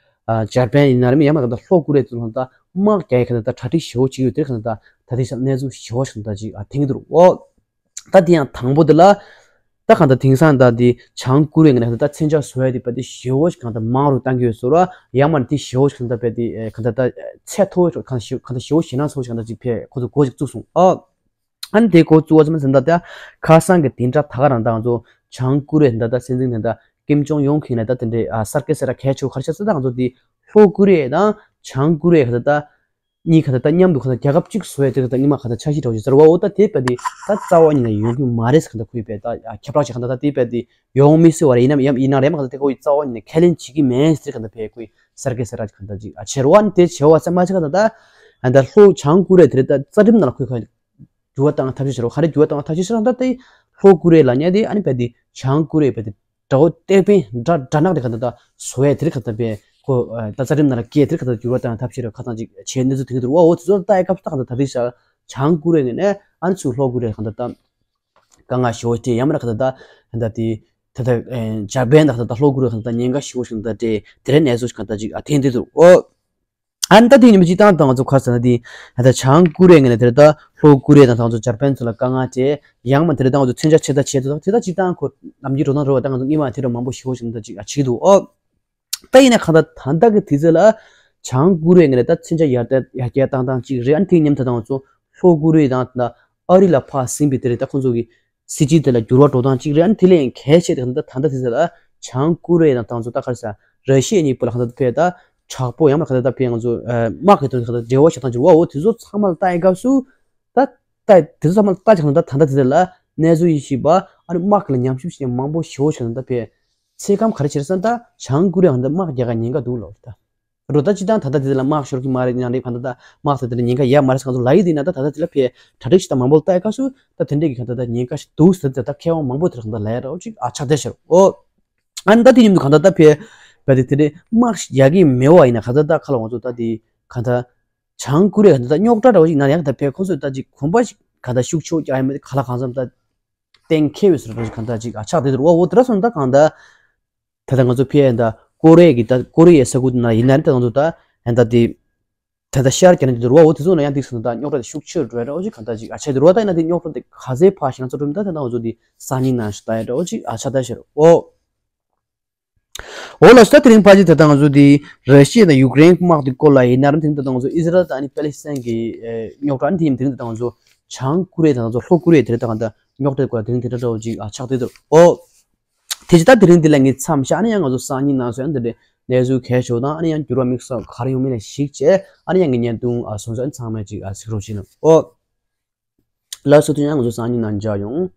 ཨ་འཇར་པན་ཡིན་ན་རེད་མི་ཡང་མ་ག་ད་ལྷོ་ཀོ་རི་ཡ་དེ་ཚོ་ད་དམག་རྒྱག་ཡ་ག་ད་ད་གྲ་སྒྲིག་ཞེ་པོ་ཅིག་ཡོད་དེ་ག་ད་ད་དེ་ཆ་གནས་ཚུལ་ཞེ་པོ་ཞིག་ད་ཅིག་ཨ་དེང་གི་དུ་རོ་འོ། ད་དེ་ཡང་དང་པོ་དེ་ལ། ད་གང་ལྟར་དེང་སང་ད་དེ་བྱང་ཀོ་རི་ཡའི་ངོས་ནས་ད་མཚོན་ཆ་བཟོ་ཡ་དེ་བ་དེ་ཞེ་པོ་ཞིག་གང་ལྟར་མང་རུ་བཏང་གི་ཡོད་ཟེར་བ། ཡང་མ་དེ་ཞེ་པོ་ཞིག་གང་ལྟར་བ་དེ་གང་ལྟར་ད་ཚད་མཐོ་བོ་གང་ཞེ་གང་ལྟར་ཞེ་པོ་ཞེད་སྣང་ཚ་བོ་ཞིག་གང་ལྟར་ཅིག་ཕེ་ཁོ་ཚོ་འགོ་ཞིག་བཙུགས་སོང་ཨ། ཨ་ནི་དེ་འགོ་བཙུགས་པ་ཙམ་ཟིན་ད་ལྟ་ཁ་སང་གི་བདུན་ཕྲག་ད་ག་རང་ད་ང་ཚོ་བྱང་ཀོ་རི་ཡ་ད་ད་སྲིད་འཛིན་ད་ད་ཀིམ་ཅོང་ཡོང་གིན་ནས་ད་དེ་འདྲའི་ཨ་གསར་སྐད་གསར་གལ་ཆེ་བོ་ག་རེ་ཆགས་ཟེར་ད་ང་ཚོ་དེ་ལྷོ་ཀོ་རི་ཡ་དང་བྱང་ཀོ་རི་ཡ་གང་ལྟར་ད། གཉིས་གང་ལྟར་ད་མཉམ་དུ་གང་ལྟར་རྒྱལ་ཁབ་གཅིག་བཟོ་ཡ་དེ་གང་ལྟར་སྔོན་མ་གང་ལྟར་འཆར་གཞི་འདྲ་བོ་ཞིག་ཟེར་བ་འོ་ད་དེ་བས་དེ་ད་རྩ་བ་ཉིད་ནས་ཡོང་གི་མ་རེད་ཟེར་གང་ལྟར་ད་དེ་བས་དེ་ཁྱབ་བསྒྲགས་བྱེད་གང་ལྟར་ད་དེ་བས་དེ་ཡོང་མི་སྲིད་པ་རེད། ཡིན་ནམ་ཡང་ཡིན་ན་རེད་མ་གང་ལྟར་དེ་ཁོ་ཡི་རྩ་བ་ཉིད་ནས་ཁས་ལེན་བྱེད་ཀྱི་མེད་ཟེར་གང་ལྟར་བས་ཁོ་ཡི་གསར་སྐད་གསར་བསྒྲགས་གང་ལྟར་ཅིག་ཨ་བྱེད་རོགས་ཨ་ནི་དེ་བྱེད་བ་ཙམ་མ་བྱེད་གང་ལྟར་ད་ཨ་ད་ལྷོ་བྱང་ཀོ་རི་ཡ་དེ་རེད་ད་རྩ་ཁྲིམས་ནང་ལ་ཁོས་གང་འགྱུར་བ་བཏང་ཐབས་ཤེས་བྱེད་རོགས་ག་རེ་འགྱུར་བ་བཏང་ཐབས་ཤེས་བྱེད་རོགས་ད་དེ་ལྷོ་ཀོ་རི་ཡ་ལ་ཉལ་དེ་ཨ་ནི་བས་དེ་བྱང་ཀོ་རི་ཡ་བས་དེ། དགྲ་བོ་གཏེར་དཔོན་དགྲ་དགྲ་ནག་དེ་ག་ད་ད་བཟོ་ཡ་དེ་རིགས་ག་ད་པས་ཁོ་ད་རྩ་ཁྲིམས་ནང་ལ་སྐད་དེ་རིགས་ག་ད་འགྱུར་བ་བཏང་ཐབས་ཤེས་རེད་ཁ་ཚང་ཅིག་བྱས་གནས་ཚུལ་དེ་ག་དུ་རུ་བ་འོ་དེ་ཚོ་ལ་ལྟ་ཡ་སྐབས་སུ་ད་ག་ད་ད་རིགས་ཤར་བྱང་ཀོ་རི་ཡ་ངོས་ནས་ཨ་ནི་ཚུར་ལྷོ་ཀོ་རི་ཡ་ག་ད་ད་དཀའ་ངལ་ཞེ་པོ་སྤྲད་ཡང་མིན་ན་ག་ད་ད་ད་དེ་ད་ད་འཇར་པན་དང་ག་ད་ད་ལྷོ་ཀོ་རི་ཡ་ག་ད་ད་ཉེན་ཁ་ཞེ་པོ་ཞིག་ད་སྤྲད་དེ་རིགས་གནས་ཚུལ་ཞིག་ག་ད་ཅིག་ཨ་ཐེན་དེ་དུ་རུ་འོ། ཨ་ནི་ད་དེ་ཉིན་མོ་སྤྱི་བཏང་དང་ང་ཚོ་ཁ་སང་དེ་ད་བྱང་ཀོ་རི་ཡའི་ངོས་ནས་དེར་ད་ལྷོ་ཀོ་རི་ཡ་དང་ད་ང་ཚོ་འཇར་པན་ཚོ་ལ་དཀའ་ངལ་སྤྲད་ཡང་མ་དེར་ད་ང་ཚོ་མཚོན་ཆ་ཆེ་ད་ཆེ་ད་དེ་ད་སྤྱི་བཏང་ཁོ་ནམ་རྒྱུན་འགྲོ་སྟངས་རེད་བ། ད་ང་ཚོ་སྔོན་མ་དེ་འདྲ་མང་པོ་ཞེ་པོ་ཞིག་ད་ཅིག་ཨ་བྱེད་ཀྱི་འདུག་ཨོ། ད་ཡིན་ན་གང་ལྟར་ད་ལྟ་གི་དུས་ཚོད་ལ་བྱང་ཀོ་རི་ཡའི་ངོས་ནས་ད་མཚོན་ཆ་ཡར་ད་ཡར་རྒྱས་བཏང་སྟངས་གཅིག་རེད། ཨ་ནི་དེ་མཉམ་དུ་ད་ང་ཚོ་ལྷོ་ཀོ་རི་ཡ་དང་ད་ཨ་རི་ལ་ཕར་ཟིན་པའི་དེ་རེད་ད་ཁོང་ཚོ་གི་སྲིད་ཇུས་དེ་ལ་འགྱུར་བ་འགྲོ་སྟངས་གཅིག་རེད། ཨ་ནི་དེ་ལས་ཡང་གལ་ཆེ་དེ་གང་ལྟར་ད་ལྟ་དེ་ཚོ་ལ་བྱང་ཀོ་རི་ཡ་དང་ད་ང་ཚོ་ད་ག་རེ་ཟ་ ར་ཤི་ཡ་གཉིས་བར་ལ་གང་ལྟར་ཕེ་ད་དྲག་པོ་ཡང་ན་གང་ལྟར་ཕེ་ང་ཚོ་དམག་གི་དོན་གང་ལྟར་འབྲེལ་བ་བྱེད་སྟངས་ཅིག་རེད་བ། འོ་དེ་ཚོ་ཚང་མ་ལ་ལྟ་ཡི་སྐབས་སུ་ད་ལྟ་དེ་ཚོ་ཚང་མ་ལ་ལྟ་ཅིག་ད་ད་ལྟ་དེ་ལ་གནས་ཚུལ་ཡིན་ཞིག་པ་ཨ་ནི་དམག་གི་ལ་ཉམས་ཞིབ་བྱེད་མཁན་མང་པོ་ཞེ་པོ་ཞིག་ལ་ད་ཕེ་ཚེ་སྐམ་ག་རེ་བྱེད་སོང་ད་བྱང་ཀོ་རི་ཡ་གང་ལྟར་དམག་རྒྱག་ག་ཉེན་ཁ་འདུག་ལབ་ད། རོ་ད་སྤྱི་བཏང་ད་ལྟ་དེ་ལ་དམག་ཤོར་གྱི་མ་རེད། ཡང་རེད་གང་ལྟར་ད་དམག་དེ་དེ་ལ་ཉེན་ཁ་ཡ་མ་རེད་ཟེར་གང་ཚོ་ལ་ཡི་དེ་ན་ད་ད་ལྟ་དེ་ལ་ཕེ་གྲ་སྒྲིག་ཞིག་ད་མང་པོ་ལ་ལྟ་ཡི་སྐབས་སུ་ད་དེ་འདྲས་ཀྱི་གང་ལྟར་ད་ཉེན་ཁ་ཞིག་འདུག་ཟེར་ད་ད་མཁས་དབང་མང་པོ་དེ་ལ་གང་ལྟར་ལ་ཡ་ར་འོ་ཅིག་ཨ་ཆག་བསྡད་ཤར་འོ། ཨ་ནི་ད་དེ་ཡིན་དུས་གང་ལྟར་ད་ཕེ་བ་དེ་དེ་འདྲས་དམག་ཞིག་ཡག་གི་མེད་བ་ཡིན་ན་གང་ལྟར་ད་ཁ་ལ་ང་ཚོ་ད་དེ་གང་ལྟར་བྱང་ཀོ་རི་ཡ་གང་ལྟར་ད་རྙོག་དྲ་འདྲ་བོ་ཞིག་ན་ཡང་ད་ཕེ་ཁོ་ཚོས་ད་ཅིག་གོམ་པ་ཞིག་གང་ལྟར་ཤུགས་ཆེ་བོ་རྒྱག་ཡ་མེད་དེ་ག་ལ་གང་འཚམ་ད་གཏན་འཁེལ་བའི་བཟོ་འདྲ་ཞིག་གང་ལྟར་ཅིག་ཨ་ཆག་བསྡད་འདུག་འོ་འོ་དེ་འདྲ་སོང་ད་གང་ལྟར། ད་ལྟ་ང་ཚོ་ཕི་ཡ་ད་ཀོ་རི་ཡ་གི་ད་ཀོ་རི་ཡའི་ས་ཁུལ་དེ་ན་ཡིན་ན་རེད། ད་ང་ཚོ་ད་ཡང་ད་དེ་ད་ལྟ་ཤར་རྒྱ་ནག་དེ་འདུག་ར་བ། འོ་དེ་ཚོ་ན་ཡང་དེ་སོང་ད་རྙོག་དྲ་དེ་ཤུགས་ཆེར་འགྲོ་ཡ་འདྲ་བོ་ཅིག་གང་ལྟར་ཅིག་ཨ་ཆག་དེ་རུ་བ། ད་ཡིན་ན་དེ་རྙོག་དྲ་དེ་ག་ཚད་ཕར་ཞིག་ང་ཚོ་འགྲོ་མི་ད་ད་ལྟ་ང་ཚོ་དེ་སང་ཉིན་ནང་ཞིག་ད་ཡ་འདྲ་བོ་ཅིག་ཨ་ཆག་ད་ཤར་འོ། འོ་ལགས་སོ། ད་དེ་རིང་ཕལ་ཆེར་ད་ལྟ་ང་ཚོ་དེ་ར་ཤི་ཡ་དང་ཡུཀ་རེན་དམག་དེ་སྐོར་ལ་ཡིན་ན་ར། དེ་རིང་ད་ལྟ་ང་ཚོ་ཨི་ཟི་རལ་དང་ཨ་ནི་པེ་ལི་སི་ཐན་གྱི་རྙོག་དྲ། ཨ་ནི་དེ་ཡིན་དེ་རིང་ད་ལྟ་ང་ཚོ་བྱང་ཀོ་རི་ཡ་དང་ང་ཚོ་ལྷོ་ཀོ་རི་ཡ་དེ་རིང་ད་གང་ལྟར་རྙོག་དྲ་སྐོར་ལ་དེ་རིང་དེ་འདྲ་འདྲ་བོ་ཅིག་ཨ་ཆག་དེ་འདུག་འོ། དེ་ཅི་ད་དེ་རིང་འདི་ལ་ངས་མཚམས་བཞག་ཨ་ནི་ཡང་ང་ཚོ་སང་ཉིན་ནང་སོ་ཡང་འདི་འདྲའི་གནས་ཚུལ་གལ་ཆེ་བ་དང་ཨ་ནི་ཡང་འགྱུར་བ་དམིགས་བསལ་ག་རེ་ཡོང་མིན་ལ་གཞིགས་བྱས་ཨ་ནི་ཡང་ངས་བརྙན་ཐུང་ཨ་སོང་ཙང་ཨ་ནི་ཚང་མས་ཅིག་ཨ་གཟིགས་རོགས་བྱེད་གནང་། ཨོ། ལགས་སོ། དེ་ཡང་ང་ཚོ་སང་ཉིན་ནང་མཇལ་ཡོང་།